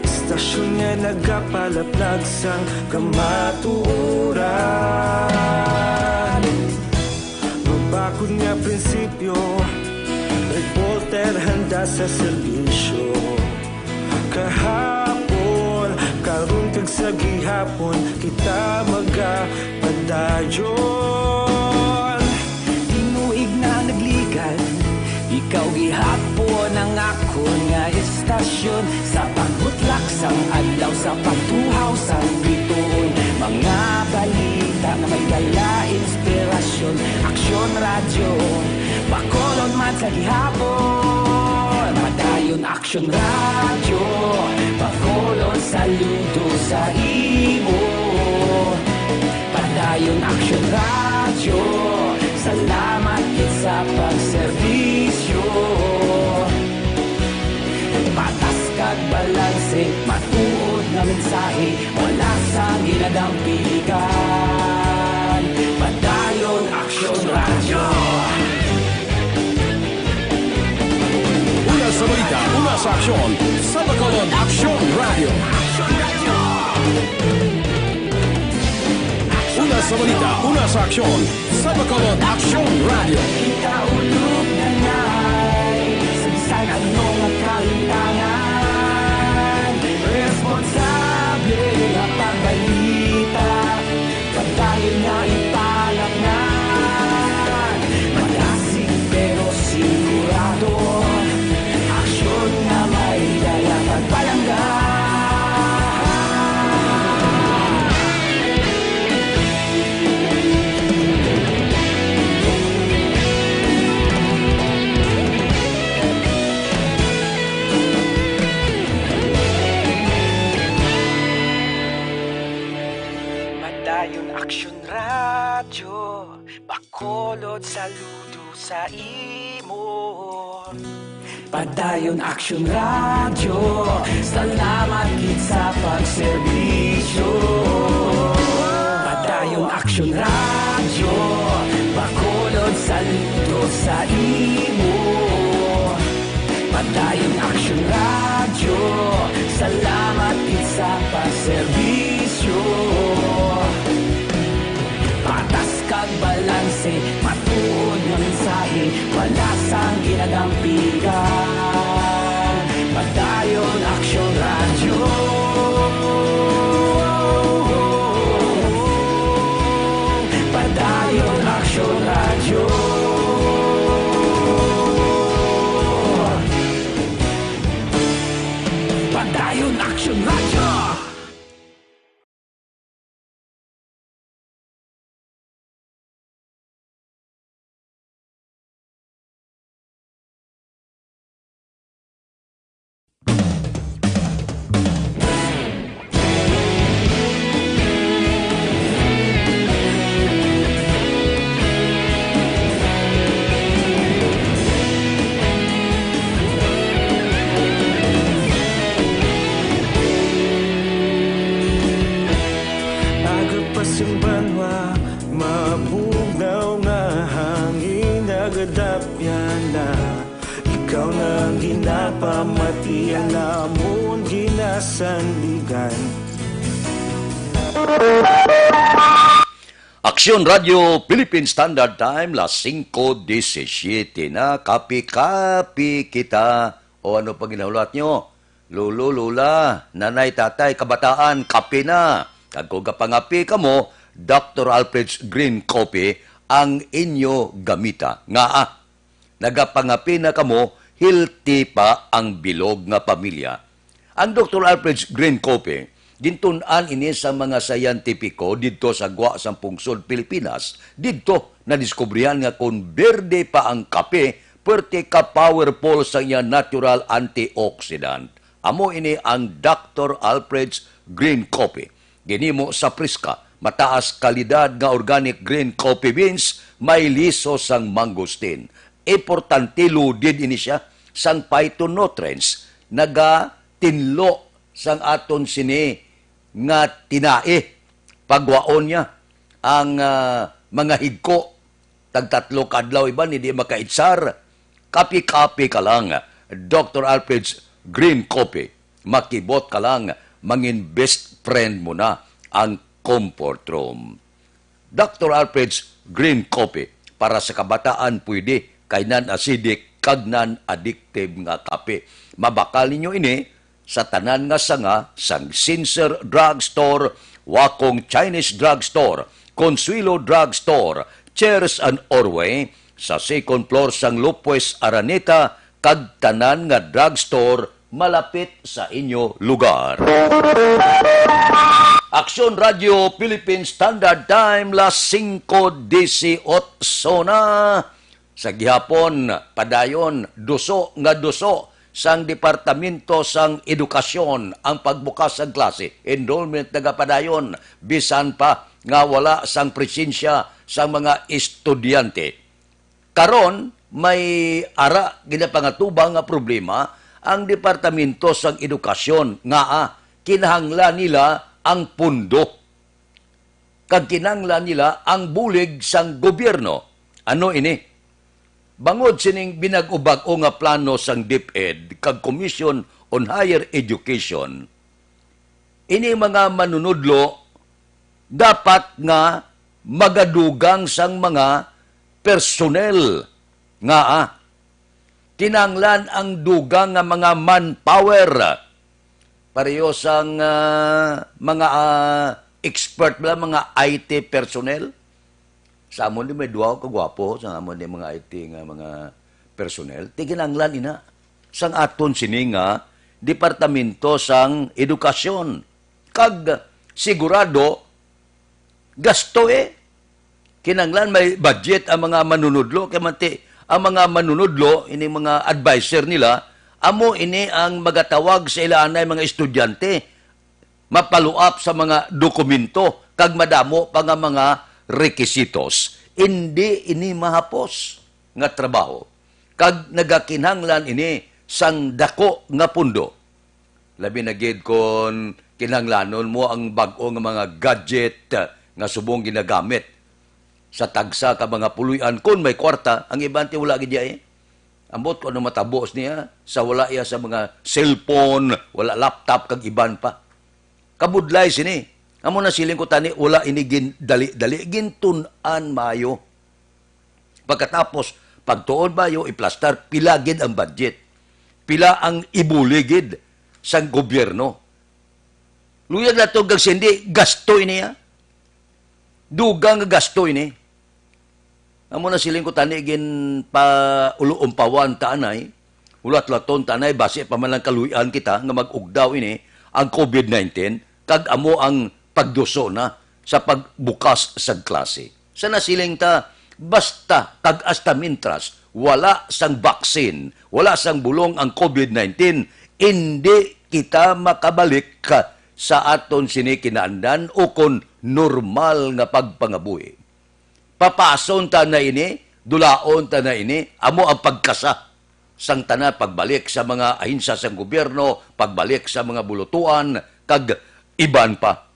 Istasyon nga nagapalaplag sang kamatuoran. Mabakod nga prinsipyo, reporter handa sa serbisyo. Kahapon, karon kag sa gihapon, kita magapadayon. Tinuig na nagligan, ikaw gihapon ang akon nga istasyon. Sa pagbutlak sang adlaw, sa pagtuhaw sang bituon, mga balita nga may dala inspirasyon. Aksyon Radyo, Bacolod man sa gihapon. Padayon Aksyon Radyo, Bacolod, saludo sa imo. Padayon Aksyon Radyo, salamat gid sa pagserbisyo. Patas kag balanse, matuod nga mensahe, wala sang ginadampigan. Padayon Aksyon Radyo. Una sa balita, una sa aksyon, sa Bacolod Aksyon Radyo. Una sa balita, una sa aksyon, sa Bacolod Aksyon Radyo. Kita ulog na ngay, sa bisan ano nga kalimtangan, responsable nga pagbalita. Padayon nga ipalapngan, madasig pero sigurado. Aksyon nga may dala pagpalangga. Padayon Aksyon Radyo, Bacolod, saludo sa imo. Padayon Aksyon Radyo, salamat gid sa pagserbisyo. Padayon Aksyon Radyo, Bacolod, saludo sa imo. Padayon Aksyon Radyo, salamat gid sa pagserbisyo. Patas kag balanse, matuod nga mensahe, wala sang ginadampigan. Padayon Aksyon Radyo. Padayon Aksyon Radyo. Padayon Aksyon Radyo. Dapyana, ikaw na ang ginapamati, ang amon ginasandigan. Aksyon Radio Philippine Standard Time, las singko disisiete na. Kapi-kapi kita. O ano pa ginahulat nyo? Lolo, lola, nanay, tatay, kabataan, kape na. Kag kung kapangapi kamo, Doctor Alfred's Green Coffee ang inyo gamita. Ngaa, nagapangapi na kamo, healthy pa ang bilog nga pamilya. Ang Doctor Alfred's Green Coffee, gintun-an ini sa mga siyentipiko didto sa gwa sang pungsod Pilipinas. Didto, nadiskubrihan nga kon berde pa ang kape, puwerte ka powerful sa iya natural antioxidant. Amo ini ang Doctor Alfred's Green Coffee. Ginhimo sa priska, mataas kalidad nga organic green coffee beans, may liso sang mangosteen. Importante, loaded ini siya sang phytonutrients, nagatinlo sang aton sini nga tinai. Pagwaon niya ang, ah, mga higko, tagtatlo ka adlaw iban, hindi makaitsar. Kapi-kapi ka lang, Doctor Alfred's Green Coffee. Makibot ka lang, mangin best friend mo na ang comfort room. Doctor Alfred's Green Coffee, para sa kabataan pwede, kay non-acidic kag non-addictive nga kape. Mabakal ninyo ini sa tanan nga sanga sang Sincere Drugstore, Wakong Chinese Drugstore, Consuelo Drugstore, Cheers and Orway, sa second floor sang Lopez Araneta, kag tanan nga drugstore malapit sa inyo lugar. Aksyon Radio Philippine Standard Time, las singko disiotso na. Sa gihapon, padayon, duso nga duso sang Departamento sang Edukasyon ang pagbukas sang klase. Enrollment nagapadayon, bisan pa nga wala sang presensya sang mga estudyante. Karon, may ara ginapangatubang nga problema ang Departamento sang Edukasyon, ngaa kinahanglan nila ang pondo kag kinahanglan nila ang bulig sang gobyerno. Ano ini? Bangod sining binag-o-bag-o nga plano sang DepEd kag Commission on Higher Education, ini mga manunudlo dapat nga magadugang sang mga personnel nga, ah, kinahanglan ang dugang nga mga manpower. Pareho sang, ah, mga, ah, expert bala, mga I T personnel. Sa amon di may duha ka gwapo sa amon di mga I T nga mga personnel. Ti kinahanglan ina sang aton sini nga Departamento sang Edukasyon. Kag sigurado, gasto, eh. Kinahanglan may budget ang mga manunudlo, kay manti ang mga manunudlo, ini mga adviser nila, amo ini ang magatawag sa ila anay mga estudyante, mapaluap sa mga dokumento, kag madamo pa nga mga rekisitos. Indi ini mahapos nga trabaho, kag nagakinahanglan ini sang dako nga pundo. Labi na gid kon kinahanglanon mo ang bag-o nga mga gadget nga subong ginagamit sa tagsa ka mga puloy-an kon may kwarta, ang iban ti wala gid iya, eh. Ambot kung ano matabo niya sa wala iya sa mga cellphone, wala laptop, kag iban pa. Kabudlay sini. Amo na siling ko tani, wala ini gindali-dali, gintun-an maayo. Pagkatapos, pagtuon maayo, iplastar, pila gid ang budget? Pila ang ibuligid sang gobyerno? Luyag nato kag sindi, gasto ini, ha? Dugang nga gasto ini. Amo na siling ko tani, ginpaulo-umpawan ta anay, ulat-laton ta anay, basi pa man lang kaluy-an kita nga mag-ugdaw ini ang COVID nineteen, kag amo ang pagduso na sa pagbukas sa klase. Sa nasiling ta, basta kag hasta mintras wala sang vaccine, wala sang bulong ang COVID nineteen, indi kita makabalik sa aton sini kinaandan ukon normal nga pagpangabuhi. Papason ta na ini, dulaon ta na ini, amo ang pagkasa sang tanan, pagbalik sa mga ahensya sang gobyerno, pagbalik sa mga bulutuan, kag iban pa.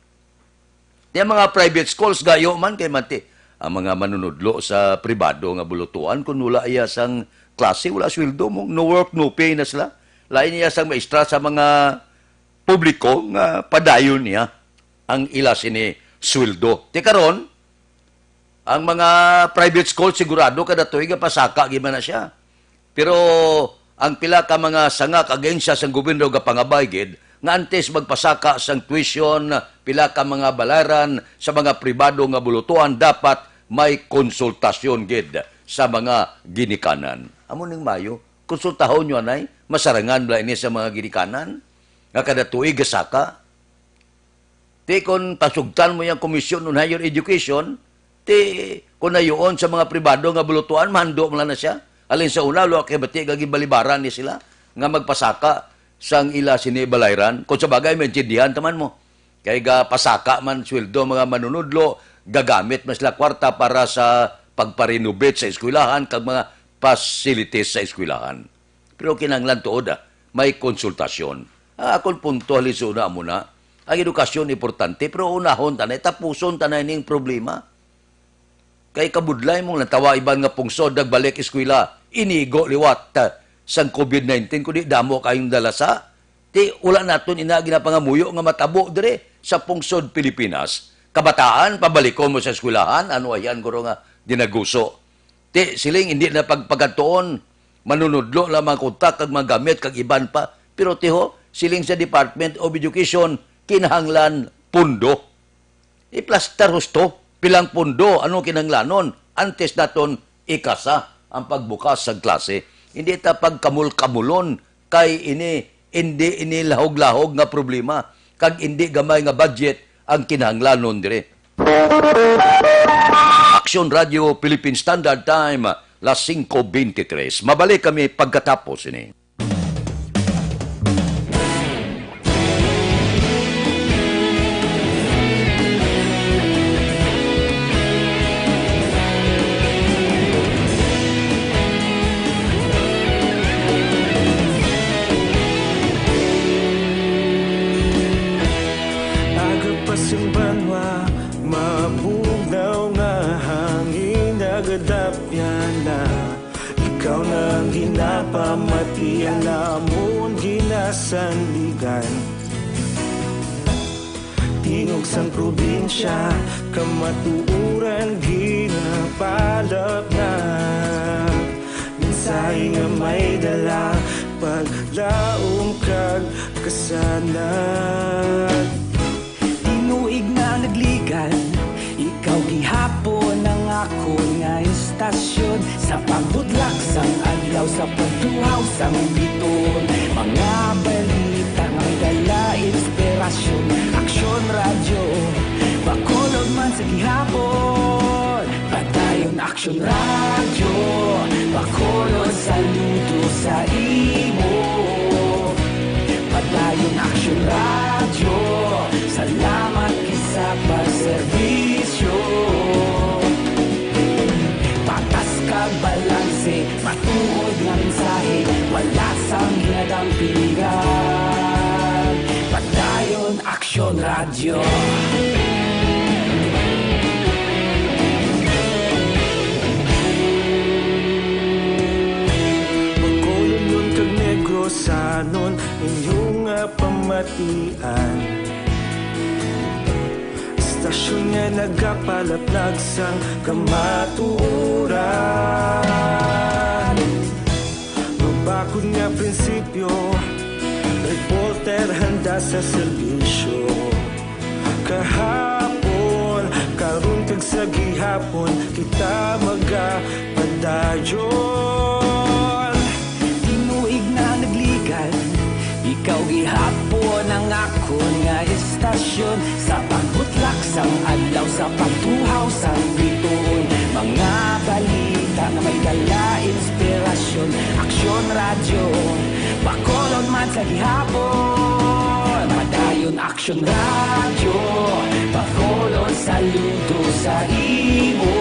Ti ang mga private schools, gayo man kay manti Ang mga manunudlo sa pribado nga bulutuan, kung wala iya sang klase, wala sweldo mo, no work, no pay na sila. Lain iya sang maestra sa mga publiko nga padayon niya ang ila sini sweldo. Ti karon, ang mga private school sigurado kada tuig nga pasaka gid man na siya. Pero ang pila ka mga sanga kag ahensya sang gobyerno gapangabay gid nga antes magpasaka sang tuition, pila ka mga balayran sa mga pribado nga bulutuan dapat may konsultasyon gid sa mga ginikanan. Amo ning mayo, konsultahon nyo anay, masarangan bala ini sa mga ginikanan nga kada tuig gasaka. Ti kon pasugtan mo yang Commission on Higher Education, ti kon nayoon sa mga pribado nga bulutuan, mahando man lang na siya. Halin sa una, wala kay bati nga ginbalibaran ni sila nga magpasaka sang ila sini balayran. Kung sa bagay, maintindihan taman mo. Kay gapasaka man sweldo mga manunudlo, gagamit man sila kwarta para sa pagpa-renovate sa eskwelahan kag mga facilities sa eskwelahan. Pero kinahanglan tuod, ah, may konsultasyon. Ah, akon punto, halin sa una, amo na, ang edukasyon importante, pero unahon ta na, tapuson ta na ining problema. Kay kabudlay mong lantawa iban nga pungsod nagbalik eskwela, inigo liwat, ah, sang COVID nineteen, kundi damo kayong dalasa. Ti, wala naton ina ginapangamuyo nga matabo dire sa pungsod Pilipinas. Kabataan, pabalikon mo sa eskwelahan, ano ayan, guro nga dinaguso. Ti, siling, hindi na pagpagadtuon, manunudlo lang mga kontak kag mga gamit kag iban pa. Pero ti ho, siling sa Department of Education, kinahanglan pundo. I-plaster husto, pilang pundo, ano kinahanglanon? Antes naton ikasa ang pagbukas sang klase. Hindi ta pagkamul-kamulon kay ini, hindi ini lahog-lahog nga problema, kag hindi gamay nga budget ang kinahanglanon diri. Action Radio Philippine Standard Time, las singko beintitres. Mabalik kami pagkatapos ini. Aga pa sing banwa, mabugnaw nga hangin, nagadapyan na. Ikaw na ang ginapamati, ang amon ginasandigan. Tingog sang probinsya, kamatuoran ginapalapnag. Mensahe nga may dala, paglaom kag kasanag. Tinuig na nagligan, ikaw gihapon ang akon nga estasyon. Sa pagbudlak sang adlaw, sa pagtuhaw sang biton, mga balita nga may dala inspirasyon. Aksyon Radyo, Bacolod man sa gihapon. Padayon Aksyon Radyo, Bacolod, saludo sa imo. Padayon Aksyon Radyo, salamat gid sa pagserbisyo. Patas kag balanse, matuod nga mensahe, wala sang ginadampingan. Padayon Aksyon Radyo. Bacolodnon kag Negrosanon, inyo nga pamatian. Estasyon nga nagapalaplag sang kamatuoran. Mabakod nga prinsipyo, reporter handa sa serbisyo. Kahapon, karon kag sa gihapon, kita magapadayon. Tinuig na nagligan, ikaw gihapon ang akon nga estasyon. Sa pagbutlak sang adlaw, sa pagtuhaw sang bituon, mga balita nga may dala inspirasyon. Aksyon Radyo, Bacolod man sa gihapon. Padayon Aksyon Radyo, Bacolod, saludo sa imo.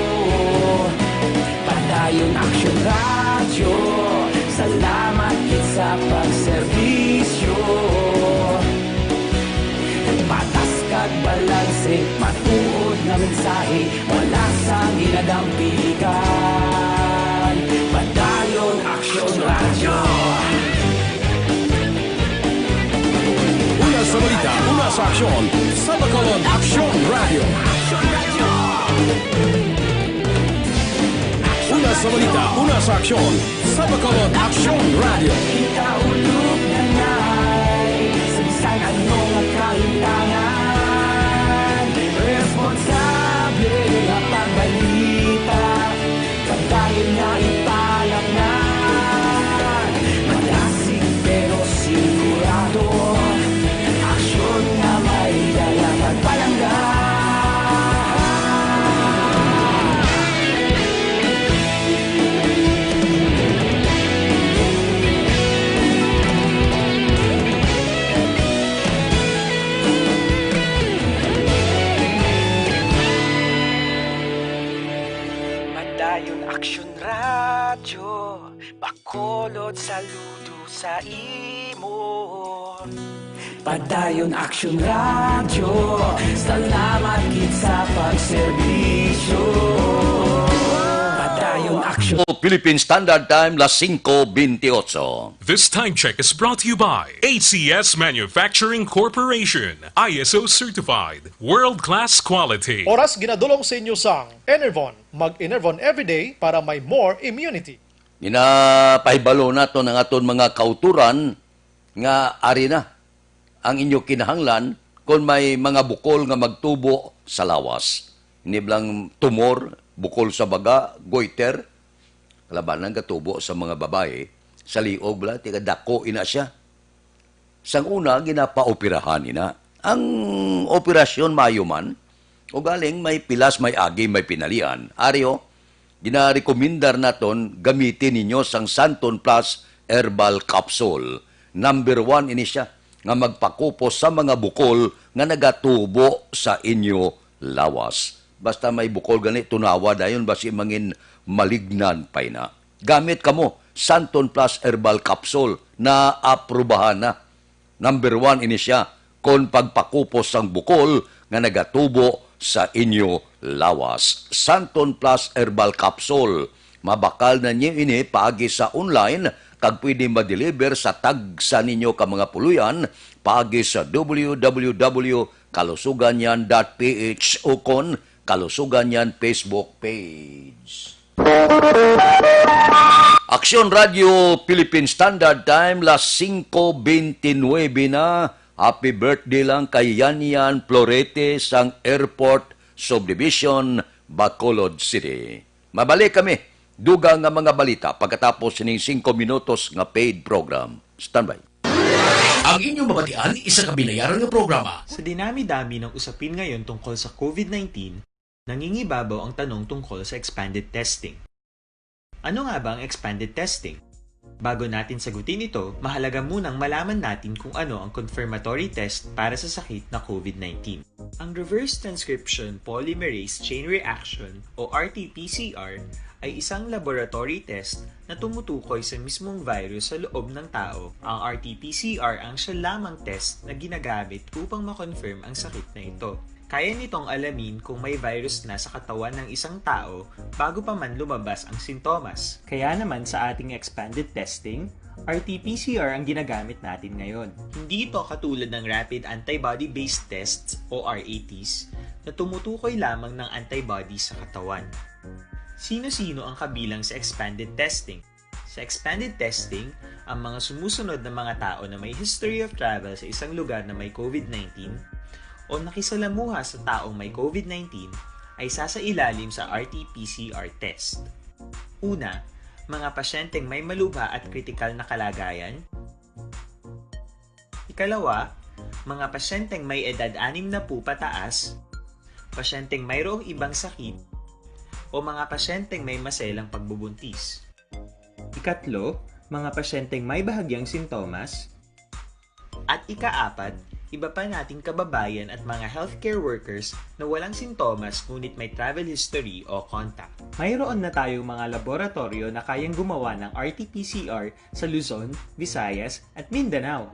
Padayon Aksyon Radyo, salamat gid sa pagserbisyo. Patas kag balanse, matuod nga Mensahe, wala sang ginadampigan. Padayon Aksyon Radyo. Una sa balita, una sa aksyon, sa Bacolod Aksyon Radyo. Una sa balita, una sa aksyon, sa Bacolod Aksyon Radyo. Kita ulog na ngay, sa bisan ano nga kaintangan, responsable nga pagbalita, pagdayon nga ipalatnan, malasig pero sigurado, aksyon nga may dala pagpalangga. Padayon Aksyon Radyo, Bacolod, saludo sa imo. Padayon Aksyon Radyo, salamat gid sa pagserbisyo. Padayon Aksyon. Philippine Standard Time, las singko bentiocho. This time check is brought to you by A C S Manufacturing Corporation, I S O certified, world-class quality. Oras ginadulong sa inyo sang Enervon. Mag-Enervon everyday para may more immunity. Ginapahibalo naton ang aton mga kautoran nga ari na ang inyo kinahanglan kon may mga bukol nga magtubo sa lawas. Ini bala nga tumor, bukol sa baga, goiter, kalabanan gatubo sa mga babayi, sa liog bala, tiga dako ina siya. Sang una, ginapaoperahan ina. Ang operasyon maayo man, ugaling may pilas, may agi, may pinalian. Ari, o, ginarekomendar naton gamitin ninyo sang Santon Plus Herbal Capsule. Number one ini siya nga magpakupos sa mga bukol nga nagatubo sa inyo lawas. Basta may bukol gani, tunawa dayon, basi mangin malignant pa ina. Gamit kamo Santon Plus Herbal Capsule, naaprubahan na. Number one ini siya kon pagpakupos sang bukol nga nagatubo sa inyo lawas. Santon Plus Herbal Capsule. Mabakal na ninyo ini paagi sa online kag pwede ma-deliver sa tagsa ninyo ka mga puloy-an paagi sa W W W kalusuganyan dot P H ukon Kalusuganyan Facebook page. Aksyon Radyo Philippine Standard Time, las singko bentisinuebe na. Happy birthday lang kay Yan Yan Florete sang Airport Subdivision, Bacolod City. Mabalik kami, dugang nga mga balita pagkatapos sining singko minutos nga paid program. Standby. Ang inyo mabatian, isa ka binayaran nga programa. Sa dinami-dami ng usapin ngayon tungkol sa COVID nineteen, nangingibabaw ang tanong tungkol sa expanded testing. Ano nga ba ang expanded testing? Bago natin sagutin ito, mahalaga munang malaman natin kung ano ang confirmatory test para sa sakit na COVID nineteen. Ang reverse transcription polymerase chain reaction o R T P C R ay isang laboratory test na tumutukoy sa mismong virus sa loob ng tao. Ang R T P C R ang siya lamang test na ginagamit upang ma-confirm ang sakit na ito. Kaya nitong alamin kung may virus na sa katawan ng isang tao bago pa man lumabas ang sintomas. Kaya naman sa ating expanded testing, R T P C R ang ginagamit natin ngayon. Hindi ito katulad ng rapid antibody-based tests o R A Ts na tumutukoy lamang ng antibodies sa katawan. Sino-sino ang kabilang sa expanded testing? Sa expanded testing, ang mga sumusunod na mga tao na may history of travel sa isang lugar na may COVID nineteen o nakisalamuha sa taong may COVID nineteen ay sasailalim sa R T P C R test. Una, mga pasyenteng may malubha at kritikal na kalagayan. Ikalawa, mga pasyenteng may edad anim na po pataas, pasyenteng mayroong ibang sakit, o mga pasyenteng may maselang pagbubuntis. Ikatlo, mga pasyenteng may bahagyang sintomas. At ikaapat, iba pa nating kababayan at mga healthcare workers na walang sintomas ngunit may travel history o contact. Mayroon na tayong mga laboratoryo na kayang gumawa ng R T P C R sa Luzon, Visayas, at Mindanao.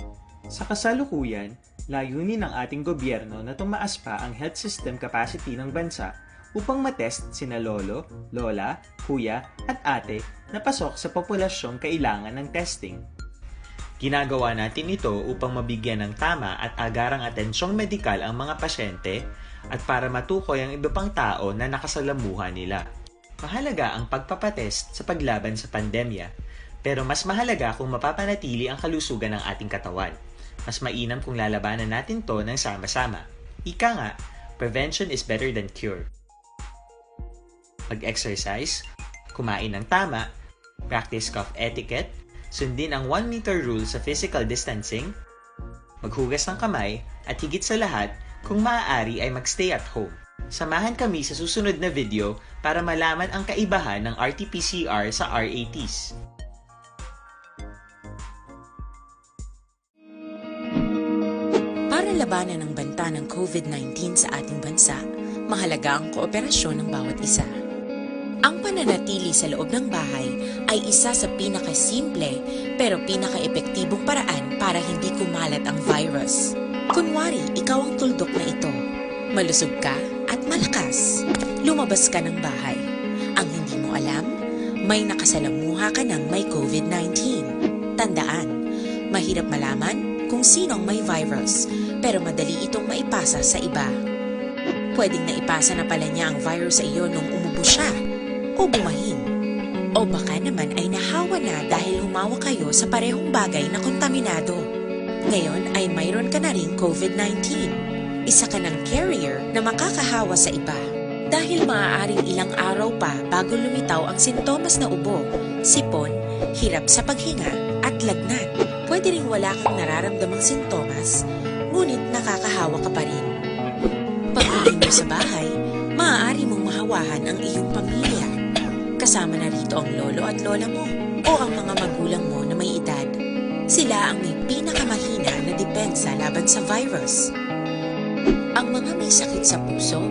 Sa kasalukuyan, Layunin ng ating gobyerno na tumaas pa ang health system capacity ng bansa upang matest sina lolo, lola, kuya, at ate na pasok sa populasyong kailangan ng testing. Ginagawa natin ito upang mabigyan ng tama at agarang atensyong medikal ang mga pasyente at para matukoy ang iba pang tao na nakasalamuha nila. Mahalaga ang pagpapatest sa paglaban sa pandemya, pero mas mahalaga kung mapapanatili ang kalusugan ng ating katawan. Mas mainam kung lalabanan natin 'to ng sama-sama. Ika nga, prevention is better than cure. Mag-exercise, kumain ng tama, practice cough etiquette, sundin ang one meter rule sa physical distancing, maghugas ng kamay, at higit sa lahat, kung maaari ay mag-stay at home. Samahan kami sa susunod na video para malaman ang kaibahan ng R T P C R sa R A Ts. Para labanan ang banta ng COVID nineteen sa ating bansa, mahalaga ang kooperasyon ng bawat isa. Ang pananatili sa loob ng bahay ay isa sa pinakasimple pero pinakaepektibong paraan para hindi kumalat ang virus. Kunwari, ikaw ang tuldok na ito. Malusog ka at malakas. Lumabas ka ng bahay. Ang hindi mo alam, may nakasalamuha ka ng may COVID nineteen. Tandaan, mahirap malaman kung sino ang may virus, pero madali itong maipasa sa iba. Pwedeng naipasa na pala niya ang virus sa iyo nung umubo siya o bumahin. O baka naman ay nahawa na dahil humawa kayo sa parehong bagay na kontaminado. Ngayon ay mayroon ka na ring COVID nineteen. Isa ka ng carrier na makakahawa sa iba. Dahil maaaring ilang araw pa bago lumitaw ang sintomas na ubo, sipon, hirap sa paghinga, at lagnat. Pwede ring wala kang nararamdamang sintomas, ngunit nakakahawa ka pa rin. Pag-uwi mo sa bahay, maaari mong mahawahan ang iyong pamilya. Kasama na rito ang lolo at lola mo o ang mga magulang mo na may edad. Sila ang may pinakamahina na depensa laban sa virus. Ang mga may sakit sa puso,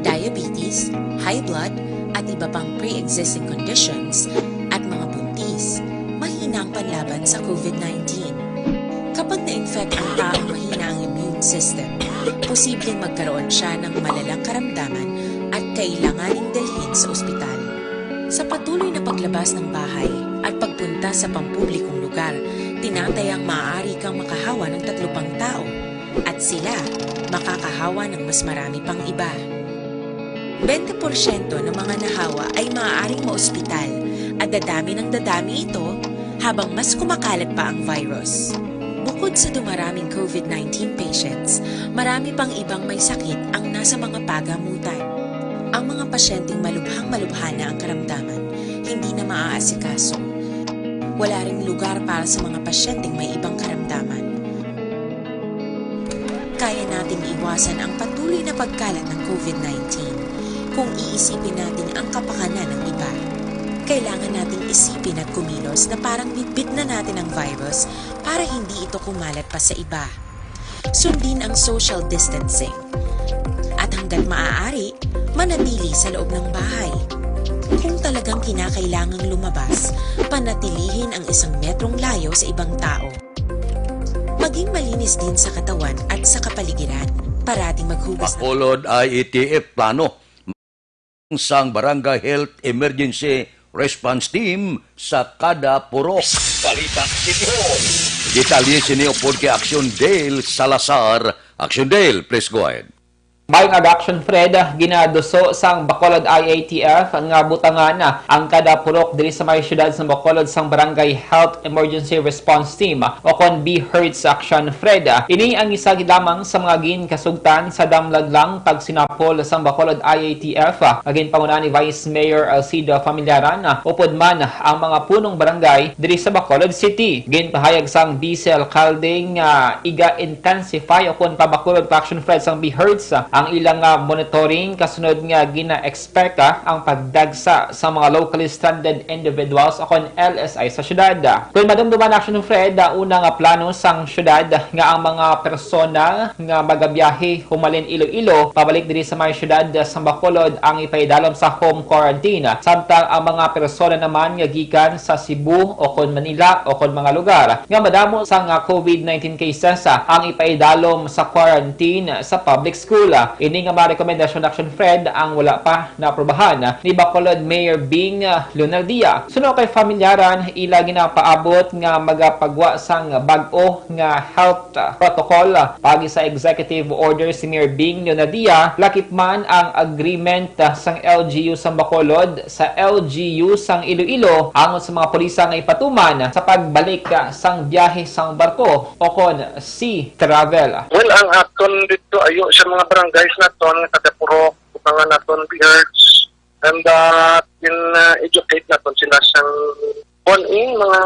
diabetes, high blood, at iba pang pre-existing conditions, at mga buntis, mahina ang panlaban sa COVID nineteen. Kapag na-infect ang taong mahina ang immune system, posibleng magkaroon siya ng malalang karamdaman at kailanganing dalhin sa ospital. Sa patuloy na paglabas ng bahay at pagpunta sa pampublikong lugar, tinatayang maaari kang makahawa ng tatlo pang tao at sila makakahawa ng mas marami pang iba. Bente porsyento ng mga nahawa ay maaaring maospital at dadami ng dadami ito habang mas kumakalat pa ang virus. Bukod sa dumaraming COVID nineteen patients, marami pang ibang may sakit ang nasa mga pagamutan. Ang mga pasyenteng malubhang-malubha na ang karamdaman, hindi na maaasikaso. Wala ring lugar para sa mga pasyenteng may ibang karamdaman. Kaya nating iwasan ang patuloy na pagkalat ng COVID nineteen kung iisipin natin ang kapakanan ng iba. Kailangan nating isipin at kumilos na parang bitbit na natin ang virus para hindi ito kumalat pa sa iba. Sundin ang social distancing. At hanggat maaari, manatili sa loob ng bahay. Kung talagang kinakailangang lumabas, panatilihin ang isang metrong layo sa ibang tao. Maging malinis din sa katawan at sa kapaligiran. Parating maghugas ng Bacolod I A T F plano sang Barangay Health Emergency Response Team sa kada purok. Balita City Hall. Detalye sini upod kay Action Dale Salazar. Action Dale, please go ahead. Mayong aga, Action Fred, ginaduso sang Bacolod I A T F nga butangan ang kada purok diri sa may siyudad sang Bacolod sang Barangay Health Emergency Response Team o kon BHERTs, Action Fred. Ini ang isa gid lamang sa mga ginkasugtan sa damlag lang pagsinapol sang Bacolod I A T F nga ginpangunahan ni Vice Mayor Alcida Familiaran, upod man ang mga punong barangay diri sa Bacolod City. Ginpahayag sang Vice Alcalde nga iga-intensify o kon pa-Bacolod pa, Action Fred, sang BHERTs Ang ilang, ah, monitoring kasunod nga gina-expect, ah, ang pagdagsa sa mga locally stranded individuals o kon L S I sa syudad. Kung madumduman, Action Fred, ah, una nga plano sang syudad nga ang mga persona nga magabiyahe humalin Iloilo pabalik diri sa may syudad sa Bacolod ang ipaidalom sa home quarantine, samtang ang mga persona naman nga gikan sa Cebu o kon Manila o kon mga lugar nga madamo sang, ah, covid nineteen cases, ah, ang ipaidalom sa quarantine sa public school. Ini nga mga rekomendasyon, Action Fred, ang wala pa naaprubahan ni Bacolod Mayor Bing, ah, Lunardia. Suno kay familyaran, ila ginapaabot nga magapagwa sang bag-o nga health, ah, protocol, ah, paagi sa executive order si Mayor Bing Lunardia, lakip man ang agreement, ah, sang L G U sang Bacolod sa L G U sang Iloilo angot sa mga pulisa nga ipatuman sa pagbalik, ah, sang biyahe sang barko o kon sea travel. Well, ang aton dito ayo sa mga barangays naton nga taga-Purok, mga naton B H, and, uh, in, uh, educate naton sila sang kuan, eh, mga,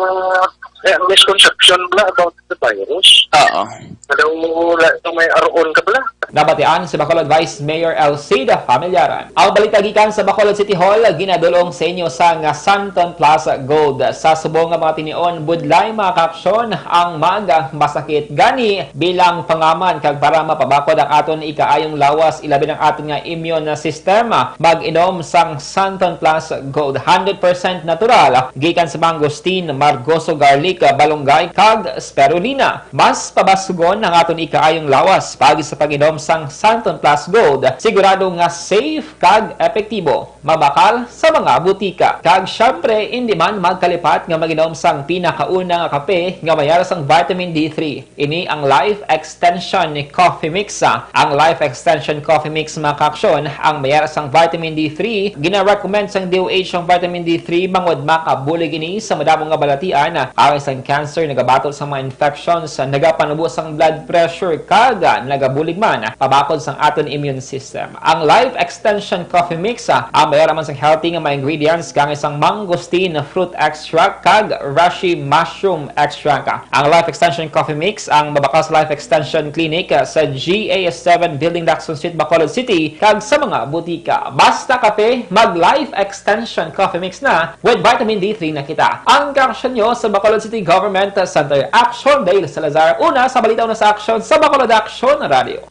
eh, misconception bala about the virus. Oo. Daw wala ito may aroon ka bala. Nabatian si Bacolod Vice Mayor Elcida Familiaran. Ang balita gikan sa Bacolod City Hall, ginadulong sa inyo sang Santon Plus Gold. Sa subong nga mga tinion, budlay, mga kaaksyon, ang maga masakit. Gani, bilang pangaman kag para mapabakod ang aton ikaayong lawas, ilabi ang aton nga immune system, mag-inom sang Santon Plus Gold, hundred percent natural, gikan sa mangosteen, margoso garlic, balunggay, kag spirulina. Mas pabasugon ang aton ikaayong lawas paagi sa pag-inom sang Santon Plus Gold. Sigurado nga safe kag epektibo. Mabakal sa mga butika. Kag syempre, indi man magkalipat nga mag-inom sang pinakauna nga kape nga may ara sang vitamin D three. Ini ang Life Extension Coffee Mix. Ang Life Extension Coffee Mix, mga kaaksyon, ang may ara sang vitamin D three. Gina-recommend sang D O H ang vitamin D three bangod makabulig ini sa madamo nga balatian, ang isang cancer, nagabato sa mga infections, nagapanubo sang blood pressure, kag nagabulig man pabakod sang aton immune system. Ang Life Extension Coffee Mix, ah, ang may ara man sang healthy nga mga ingredients, kang isang mangosteen fruit extract kag reishi mushroom extract. Ang Life Extension Coffee Mix ang mabakal sa Life Extension Clinic, ah, sa G A S seven Building, Lacson Street, Bacolod City, kag sa mga butika. Basta kape, mag Life Extension Coffee Mix na, with vitamin D three na kita. Ang kaaksyon nyo sa Bacolod City Government Center, Action Dale Salazar. Una sa balita, una sa aksyon sa Bacolod Action Radio.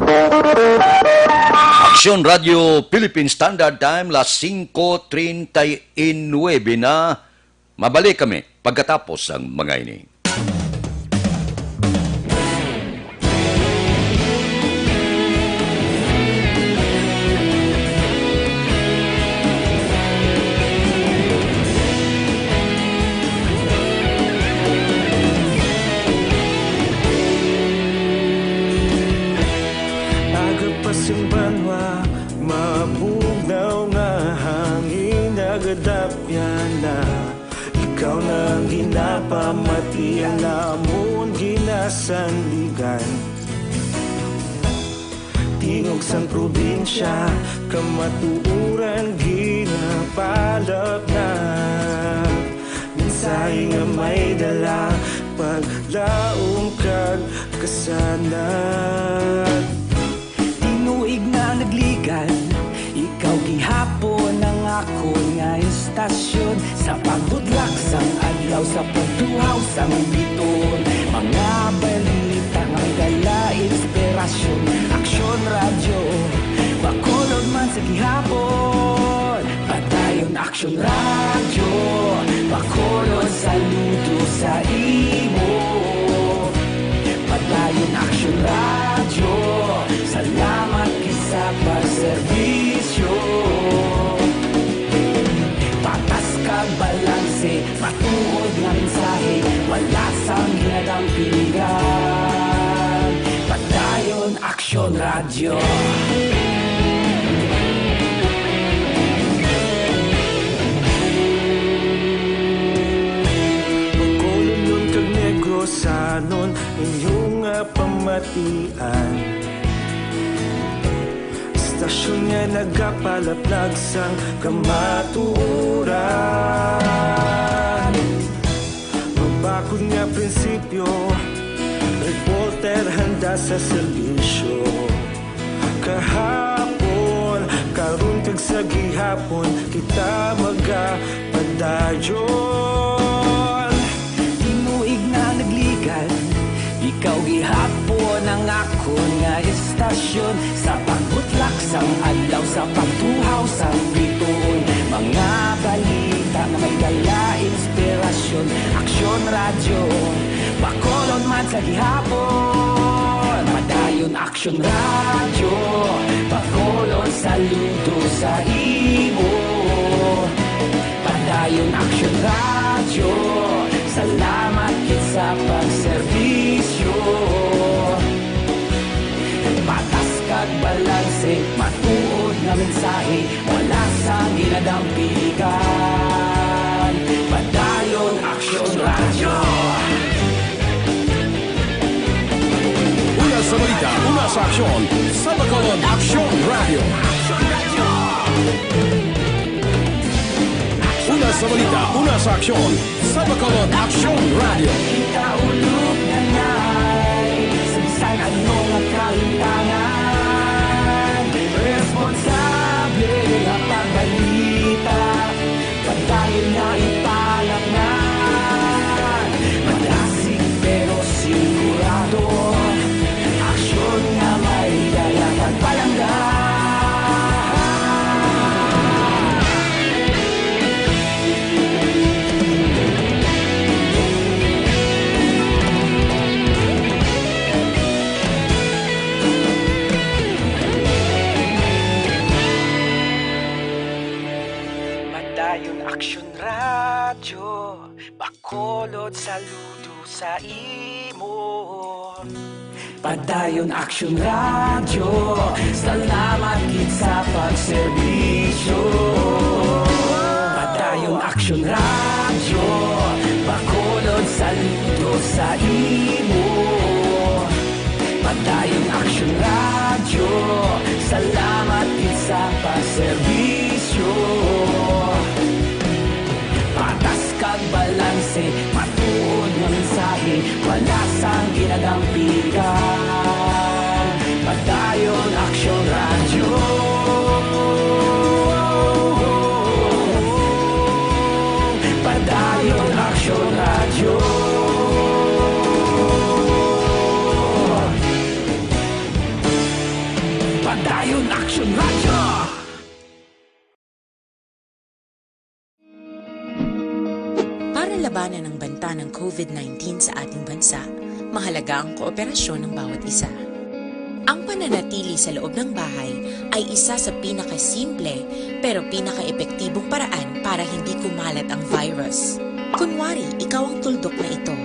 Aksyon Radio Philippine Standard Time, las singko treinta y nuebe na. Mabalik kami pagkatapos sang mga ini. Aga pa sing banwa, mabugnaw nga hangin nagadapyan na. Ikaw na ang ginapamati, ang amon ginasandigan. Tingog sang probinsya, kamatuoran ginapalapnag. Mensahe nga may dala, paglaom kag kasanag. Tinuig na nagligan, ikaw gihapon ang akon nga istasyon. Sa pagbudlak sang adlaw, sa pagtuhaw sang biton, mga balita nga may dala inspirasyon. Aksyon Radyo, Bacolod man sa gihapon. Padayon Aksyon Radyo, Bacolod, saludo sa imo. Padayon Aksyon Radyo, salamat gid sa pagserbisyo. Patas kag balanse, matuod nga mensahe, wala sang ginadampingan. Padayon Aksyon Radyo. Bacolodnon kag Negrosanon, inyo nga pamatian. Istasyon nga nagapalaplag sang kamatuoran. Mabakod nga prinsipyo, reporter handa sa serbisyo. Kahapon, karon kag sa gihapon, kita magapadayon. Tinuig na nagligan, ikaw gihapon ang akon nga estasyon. Sa pagbutlak sang adlaw, sa pagtuhaw sang bituon, mga balita nga may dala inspirasyon. Aksyon Radyo, Bacolod man sa gihapon. Padayon Aksyon Radyo, Bacolod, saludo sa imo. Padayon Aksyon Radyo, salamat gid sa pagserbisyo. Patas kag balanse, matuod nga mensahe, wala sang ginadampigan. Padayon Aksyon Radyo. Una sa balita, una sa aksyon, sa Bacolod Aksyon Radyo. Una sa balita, una sa aksyon, sa Bacolod Aksyon Radyo. Kita ulog nanay sa bisan ano nga kalimtangan. Responsable nga pagbalita, padayon nga ipalangnan. Madasig pero sigurado, aksyon nga may dala pagpalangga. Padayon Aksyon Radyo, Bacolod, saludo sa imo. Padayon Aksyon Radyo, salamat gid sa pagserbisyo. Padayon Aksyon Radyo, Bacolod, saludo sa imo. Padayon Aksyon Radyo, salamat gid sa pagserbisyo. Patas kag balanse, matuod nga mensahe, wala sang ginadampigan. Padayon Aksyon Radyo. Padayon Aksyon Radyo. Padayon Aksyon Radyo. Para labanan ang banta ng COVID nineteen sa ating bansa, mahalaga ang kooperasyon ng bawat isa. Ang pananatili sa loob ng bahay ay isa sa pinakasimple pero pinakaepektibong paraan para hindi kumalat ang virus. Kunwari, ikaw ang tuldok na ito.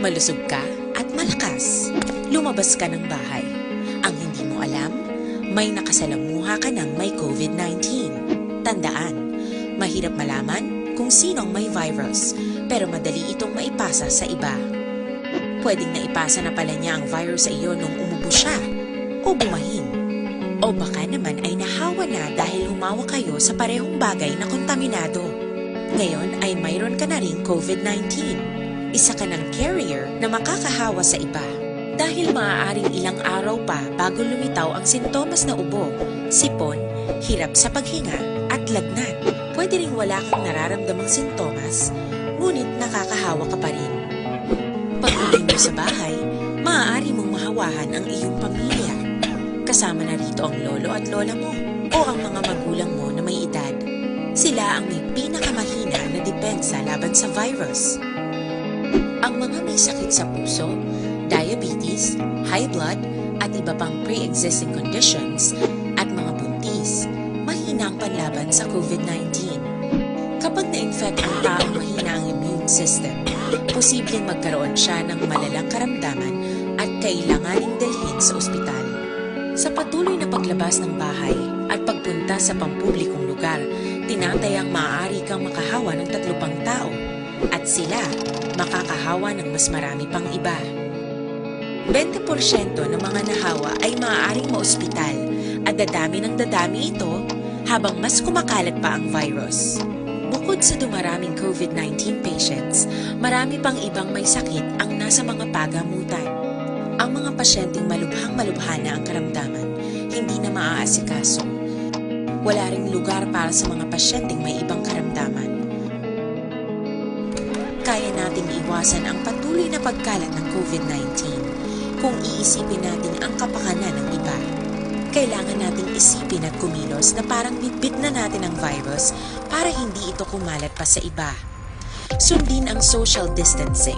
Malusog ka at malakas. Lumabas ka ng bahay. Ang hindi mo alam, may nakasalamuha ka ng may COVID nineteen. Tandaan, mahirap malaman kung sino ang may virus, pero madali itong maipasa sa iba. Pwedeng naipasa na pala niya ang virus sa iyo nung umubo siya o bumahin. O baka naman ay nahawa na dahil humawak kayo sa parehong bagay na kontaminado. Ngayon ay mayroon ka na ring COVID nineteen. Isa ka ng carrier na makakahawa sa iba. Dahil maaaring ilang araw pa bago lumitaw ang sintomas na ubo, sipon, hirap sa paghinga, at lagnat. Pwede ring wala kang nararamdamang sintomas, ngunit nakakahawa ka pa rin. Pag-uwi mo sa bahay, maaari mong mahawahan ang iyong pamilya. Kasama na rito ang lolo at lola mo o ang mga magulang mo na may edad. Sila ang may pinakamahina na depensa laban sa virus. Ang mga may sakit sa puso, diabetes, high blood, at iba pang pre-existing conditions, at mga buntis, mahina ang panlaban sa COVID nineteen. Kapag na-infect ang taong mahina ang immune system, posibleng magkaroon siya ng malalang karamdaman at kailanganing dalhin sa ospital. Sa patuloy na paglabas ng bahay at pagpunta sa pampublikong lugar, tinatayang maaari kang makahawa ng tatlo pang tao at sila makakahawa ng mas marami pang iba. Bente porsyento ng mga nahawa ay maaaring maospital at dadami ng dadami ito habang mas kumakalat pa ang virus. Bukod sa dumaraming COVID nineteen patients, marami pang ibang may sakit ang nasa mga pagamutan. Ang mga pasyenteng malubhang-malubha na ang karamdaman, hindi na maaasikaso. Wala ring lugar para sa mga pasyenteng may ibang karamdaman. Kaya nating iwasan ang patuloy na pagkalat ng covid nineteen kung iisipin natin ang kapakanan ng iba. Kailangan nating isipin at kumilos na parang bitbit na natin ang virus para hindi ito kumalat pa sa iba. Sundin ang social distancing.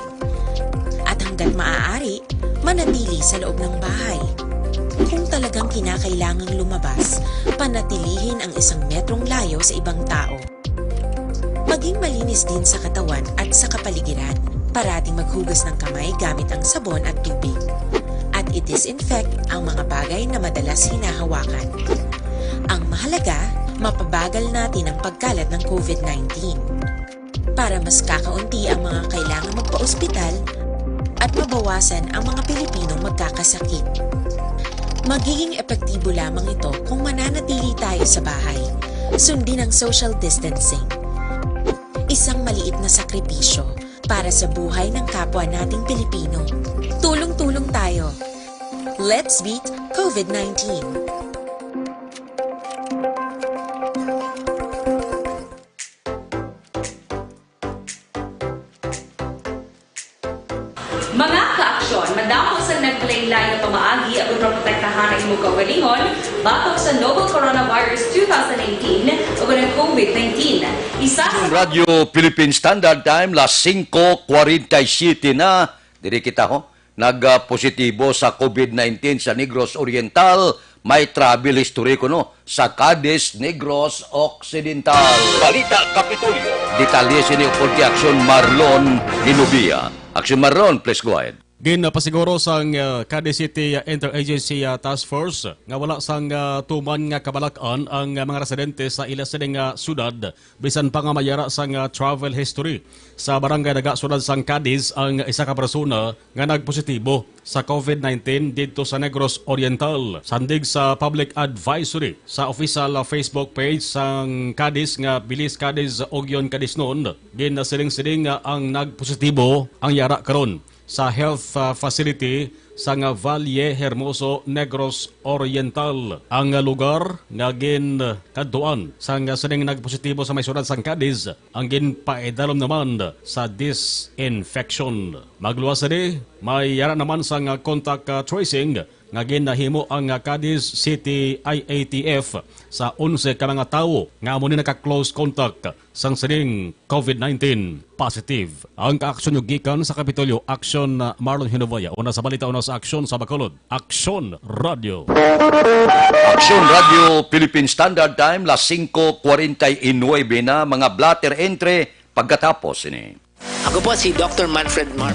At hanggat maaari, manatili sa loob ng bahay. Kung talagang kinakailangang lumabas, panatilihin ang isang metrong layo sa ibang tao. Maging malinis din sa katawan at sa kapaligiran. Parating maghugas ng kamay gamit ang sabon at tubig. At i-disinfect ang mga bagay na madalas hinahawakan. Ang mahalaga, mapabagal natin ang pagkalat ng covid nineteen para mas kakaunti ang mga kailangang magpaospital at mabawasan ang mga Pilipinong magkakasakit. Magiging epektibo lamang ito kung mananatili tayo sa bahay. Sundin ang social distancing. Isang maliit na sakripisyo para sa buhay ng kapwa nating Pilipino. Tulong-tulong tayo. Let's beat covid nineteen. Mga ka-aksyon, madamo sang naglain-lain nga pamaagi aron maprotektahan ang imo kaugalingon batok sa novel coronavirus two thousand eighteen ug ang covid nineteen. Isa sa Radyo Philippine Standard Time, las singko kwarenta y siyete na. Diri kita, ho, nagpositibo sa covid nineteen sa Negros Oriental. May travel history kuno sa Cadiz, Negros Occidental. Balita Kapitolyo. Detalye sini upod kay Aksyon Marlon Linubia. Aksyon Marlon, please go ahead. Ginpasiguro sang, ah, Cadiz City, ah, Interagency, ah, Task Force nga wala sang, ah, tuman nga kabalak-an ang, ah, mga residente sa ila sining, ah, syudad, bisan pa nga may yara sang, ah, travel history. Sa barangay Daga, syudad sang Cadiz, ang isa ka persona nga nagpositibo sa covid nineteen didto sa Negros Oriental. Sandig sa public advisory sa official, ah, Facebook page sang Cadiz nga Bilis Cadiz Ugyon Cadiznon, ginasiling-siling nga ang nagpositibo ang yara karon sa health, ah, facility sang Valle Hermoso, Negros Oriental. Ang lugar nga ginkadtuan sang sining nagpositibo sa may syudad sang Cadiz ang ginpaidalom naman sa disinfection. Magluwas sini, may yara naman sang contact, ah, tracing nga ginahimo ang Cadiz City I A T F sa onse ka mga tawo nga amo ni naka-close contact sang sining covid nineteen positive. Ang kaaksyon nyo gikan sa Kapitolyo, Aksyon, ah, Marlon Hinovaya. Una sa balita, una sa aksyon sa Bacolod. Aksyon Radio. Aksyon Radio Philippine Standard Time, las singko kwarenta y nuebe na, mga blotter entry pagkatapos ini. Ako po si Doctor Manfred Mar.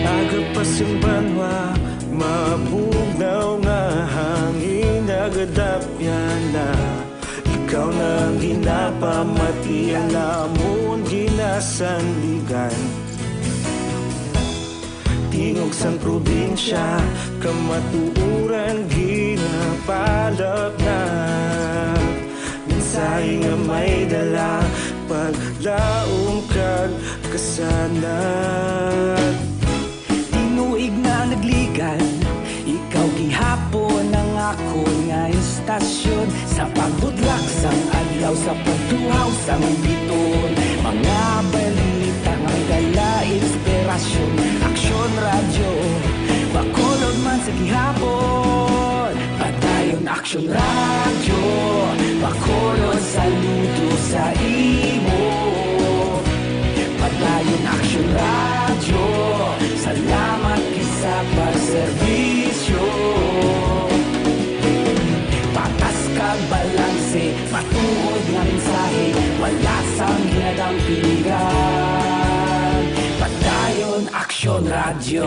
Aga pa sing banwa, mabugnaw nga hangin, nagadapyan na. Ikaw na ang ginapamati, ang amon ginasandigan. Tingog sang probinsya, kamatuoran ginapalapnag. Mensahe nga may dala, paglaom kag kasanag. Tinuig na nagligan, ikaw gihapon ang akon nga istasyon. Sa pagbudlak sang adlaw, sa pagtuhaw sang biton, mga balita nga dala inspirasyon. Aksyon Radyo, Bacolod man sa gihapon. Padayon Aksyon Radyo, Bacolod, saludo sa imo. Padayon Aksyon Radyo, salamat gid sa pagserbisyo. Patas kag balanse, matuod nga mensahe, wala sang ginadampingan. Padayon Aksyon Radyo.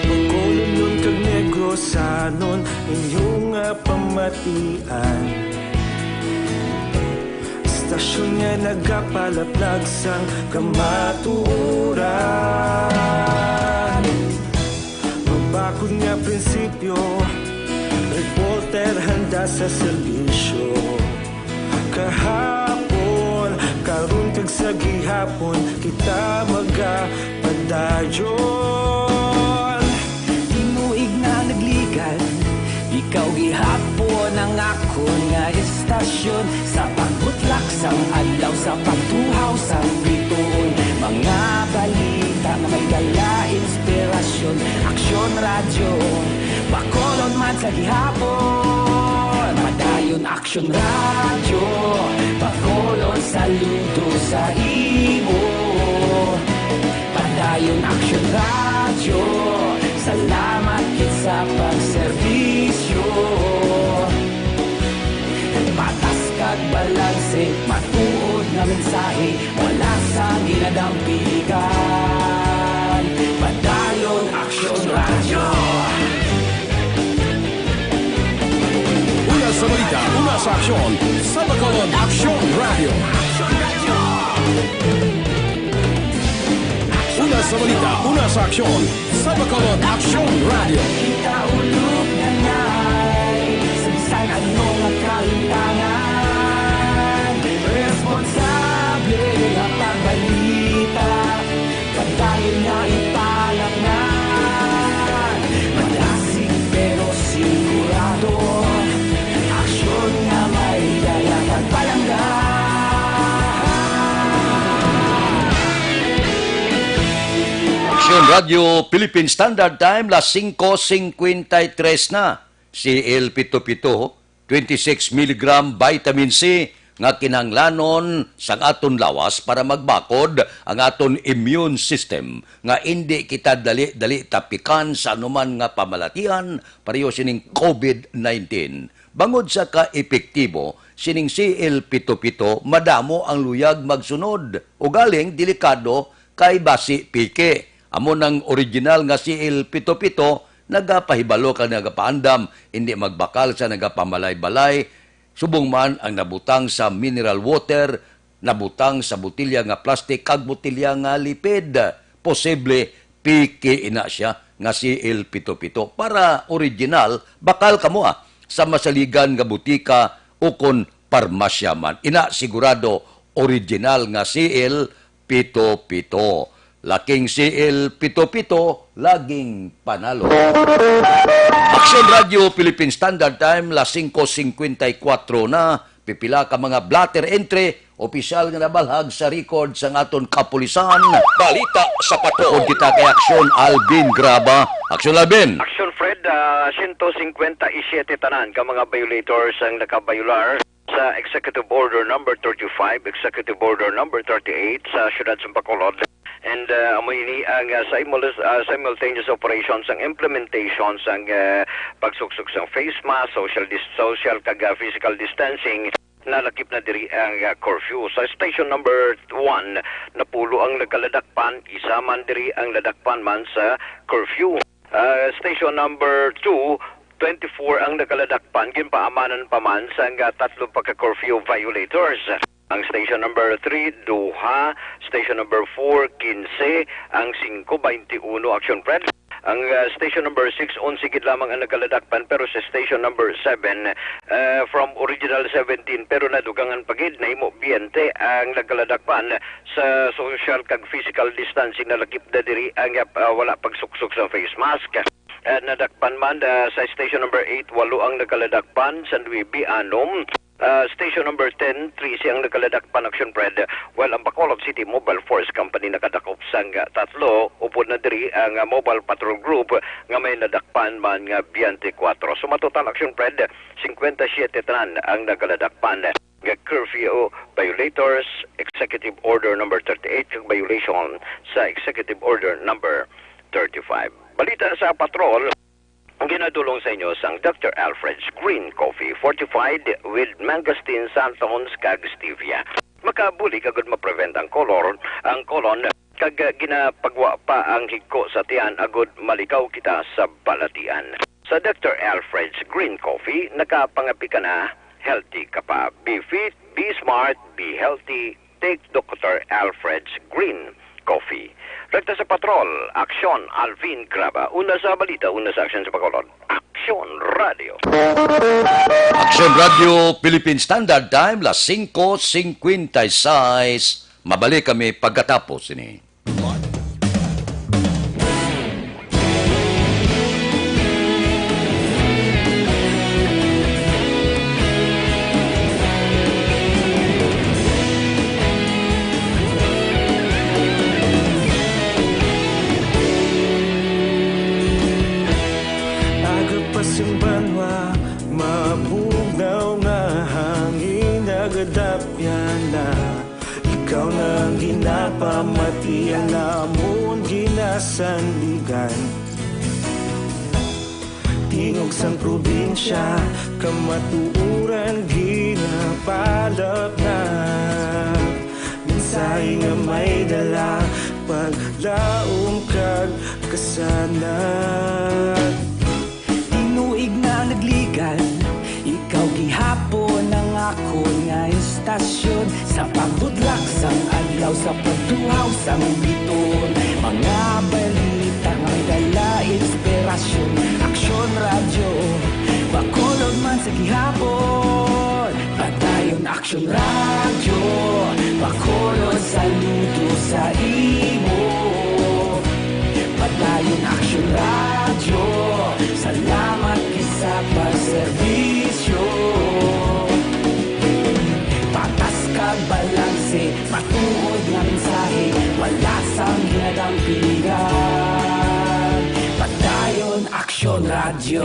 Bacolodnon kag Negrosanon, inyo nga pamatian. Istasyon nga nagapalaplag sang kamatuoran. Mabakod nga prinsipyo, reporter handa sa serbisyo. Kahapon, karon kag sa gihapon, kita magapadayon. Tinuig na nagligad, ikaw gihapon ang akon nga istasyon. Sa pagbutlak sang adlaw, sa pagtuhaw sang bituon, mga balita nga may dala inspirasyon. Aksyon Radyo, Bacolod man sa gihapon. Padayon Aksyon Radyo, Bacolod, saludo sa imo. Padayon Aksyon Radyo, salamat gid sa pagserbisyo. Patas kag balanse, matuod nga mensahe, wala sa ginadampigan. Padayon Aksyon Radyo. Una sa balita, una sa aksyon, sa Bacolod Aksyon Radyo. Una sa balita, una sa aksyon, sa Bacolod Aksyon Radyo. Kita ulog na ngay, sa bisan ano nga kalimtangan, responsable nga pagbalita. Padayon nga ipalaknan, madasig pero sigurado. Aksyon nga may dala kag palangga. Aksyon Radyo Philippine Standard Time, las singko singkwenta y tres na. C L pito pito, twenty-six milligram vitamin C nga kinahanglanon sang aton lawas para magbakod ang aton immune system, nga indi kita dali-dali tapikan sa anuman nga pamalatian pareho sining covid nineteen. Bangod sa kaepektibo sining C L pito pito, madamo ang luyag magsunod, ugaling delikado kay basi piki. Amo nang original nga C L pito pito nagapahibalo kag nagapaandam, indi magbakal sa nagapamalay-balay, subong man ang nabutang sa mineral water, nabutang sa botelya nga plastic kag botelya nga lipid. Posible piki ina sia nga C L pito pito. Para original, bakal kamo, ah, sa masaligan nga butika ukon parmasya man. Ina sigurado original nga C L pito pito. Laking C L pito pito, laging panalo. Aksyon Radyo Philippine Standard Time, las singko singkwenta y kuwatro na. Pipila ka mga blotter entry, opisyal nga nabalhag sa record sang aton kapulisan. Balita sa Patrol. Upod kita kay Aksyon Alvin Graba. Aksyon Alvin. Aksyon Fred, ah, sento singkwenta y siyete tanan ka mga violators ang nakabayular sa Executive Order Number thirty-five, Executive Order Number thirty-eight sa Siyudad sa Bacolod. And, uh, amo ini ang, uh, simul-, uh, simultaneous operations, ang implementation sang, uh, pagsuksok sang face mask, social dis-, social kag, uh, physical distancing. Nalakip na diri ang, uh, curfew. Sa station number one, napulo ang nagkaladakpan, isa man diri ang nadakpan man sa curfew. Ah, station number two, twenty-four ang nakaladakpan, ginpaamanan pa man sang, ah, tatlo pa ka curfew violators. Ang station number three, duha, station number four, quince, ang singko, baynte uno, Action Fred. Ang, ah, station number six, onse gid lamang ang nakaladakpan, pero sa station number seven, ah, from original seventeen, pero nadugangan pa gid, nahimo baynte ang nakaladakpan. Sa social kag physical distancing, nalakip na diri ang, ah, wala pagsuksok sa face mask. Ah, nadakpan man, ah, sa station number eight, walo ang nakaladakpan, sa nuebe, anom. Ah, station number ten, trese ang nakaladakpan, Action Fred, while ang Bacolod City Mobile Force Company nakadakop sang, ah, tatlo, upod na diri ang, ah, Mobile Patrol Group nga may nadakpan man nga baynte kuwatro. So, matotal, Action Fred, singkwenta y siyete tanan ang nakaladakpan nga curfew violators, Executive Order Number thirty-eight, kag violation sa Executive Order Number thirty-five. Balita sa Patrol, ang ginadulong sa inyo sang Doctor Alfred's Green Coffee, fortified with mangosteen, xanthones, kag stevia. Makabulig agud ma-prevent ang color, ang colon, kag, ah, ginapagwa pa ang higko sa tiyan agud malikaw kita sa balatian. Sa Doctor Alfred's Green Coffee, nakapangapi ka na, healthy ka pa. Be fit, Be smart, be healthy, take Doctor Alfred's Green Coffee. Rekta sa Patrol, Aksyon, Alvin Graba. Una sa balita, una sa aksyon sa Bacolod. Aksyon Radio. Aksyon Radio Philippine Standard Time, las singko singkwenta y seis. Mabalik kami pagkatapos ini. Aga pa sing banwa, mabugnaw nga hangin, nagadapyan na. Ikaw na ang ginapamatian, amon ginasandigan. Tingog sang probinsya, kamatuoran ginapalapnag. Mensahe nga may dala, paglaom kag kasanag. Tinuig na nagligad, ikaw gihapon ang akon nga istasyon. Sa pagbutlak sang adlaw, sa pagtuhaw sang biton, mga balita nga may dala inspirasyon. Aksyon Radyo, Bacolod man sa gihapon. Padayon Aksyon Radyo, Bacolod, saludo sa imo. Padayon Aksyon Radyo, salamat gid sa pagserbisyo. Patas kag balanse, matuod nga mensahe, wala sang ginadampigan. Padayon Aksyon Radyo.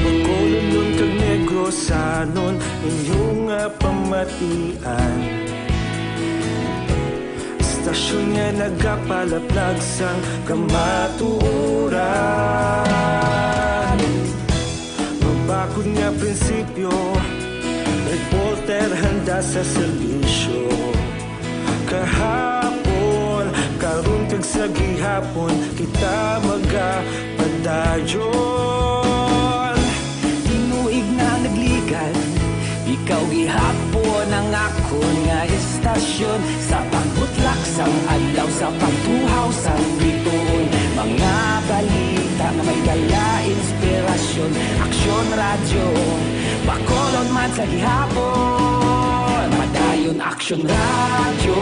Bacolodnon kag Negrosanon, inyo nga pamatian. Istasyon nga nagapalaplag sang kamatuoran. Mabakod nga prinsipyo, reporter handa sa serbisyo. Kahapon, karon kag sa gihapon, kita magapadayon. Tinuig na nagligad, ikaw gihapon ang akon nga istasyon. Sa pagbutlak sang adlaw, sa pagtuhaw sang bituon, mga balita nga may dala inspirasyon. Aksyon Radyo, Bacolod man sa gihapon. Padayon Aksyon Radyo,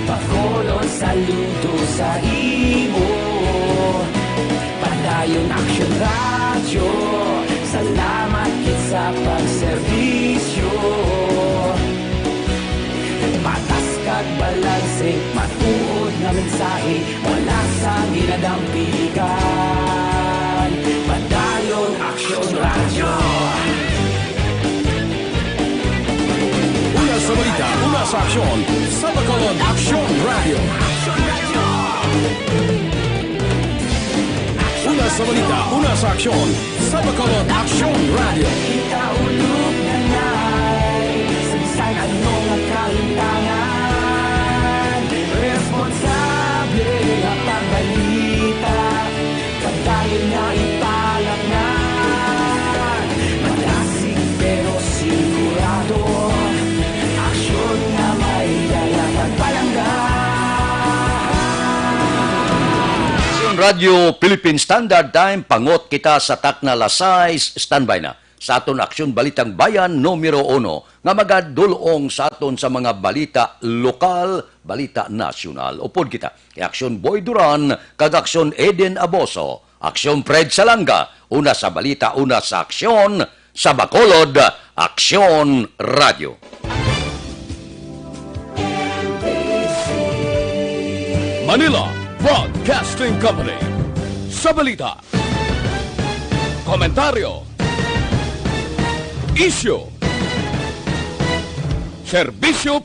Bacolod, saludo sa imo. Padayon Aksyon Radyo, salamat gid sa pagserbisyo. Patas kag balanse, matuod nga mensahe, wala sang ginadampigan. Padayon Aksyon Radyo. Una sa balita, una sa aksyon, sa Bacolod Aksyon Radyo. Una sa balita, una sa aksyon, sa Bacolod Aksyon Radyo. Kita ulog na nay, sa bisan ano nga kahitangan, responsable nga pagbalita, padayon nga ipalapngan. Madasig pero sigurado, aksyon nga may dala pagpalangga. Aksyon Radyo Philippine Standard Time, pangot kita sa takna las sais, standby na. Sa aton Aksyon Balitang Bayan numero uno, nga magadul-ong sa aton sa mga balita lokal, balita nasyonal. Upod kita kay Aksyon Boy Duran kag Aksyon Eden Aboso, Aksyon Fred Salanga, una sa balita, una sa aksyon, sa Bacolod, Aksyon Radyo. Manila Broadcasting Company. Sa balita, komentaryo, isyu, serbisyo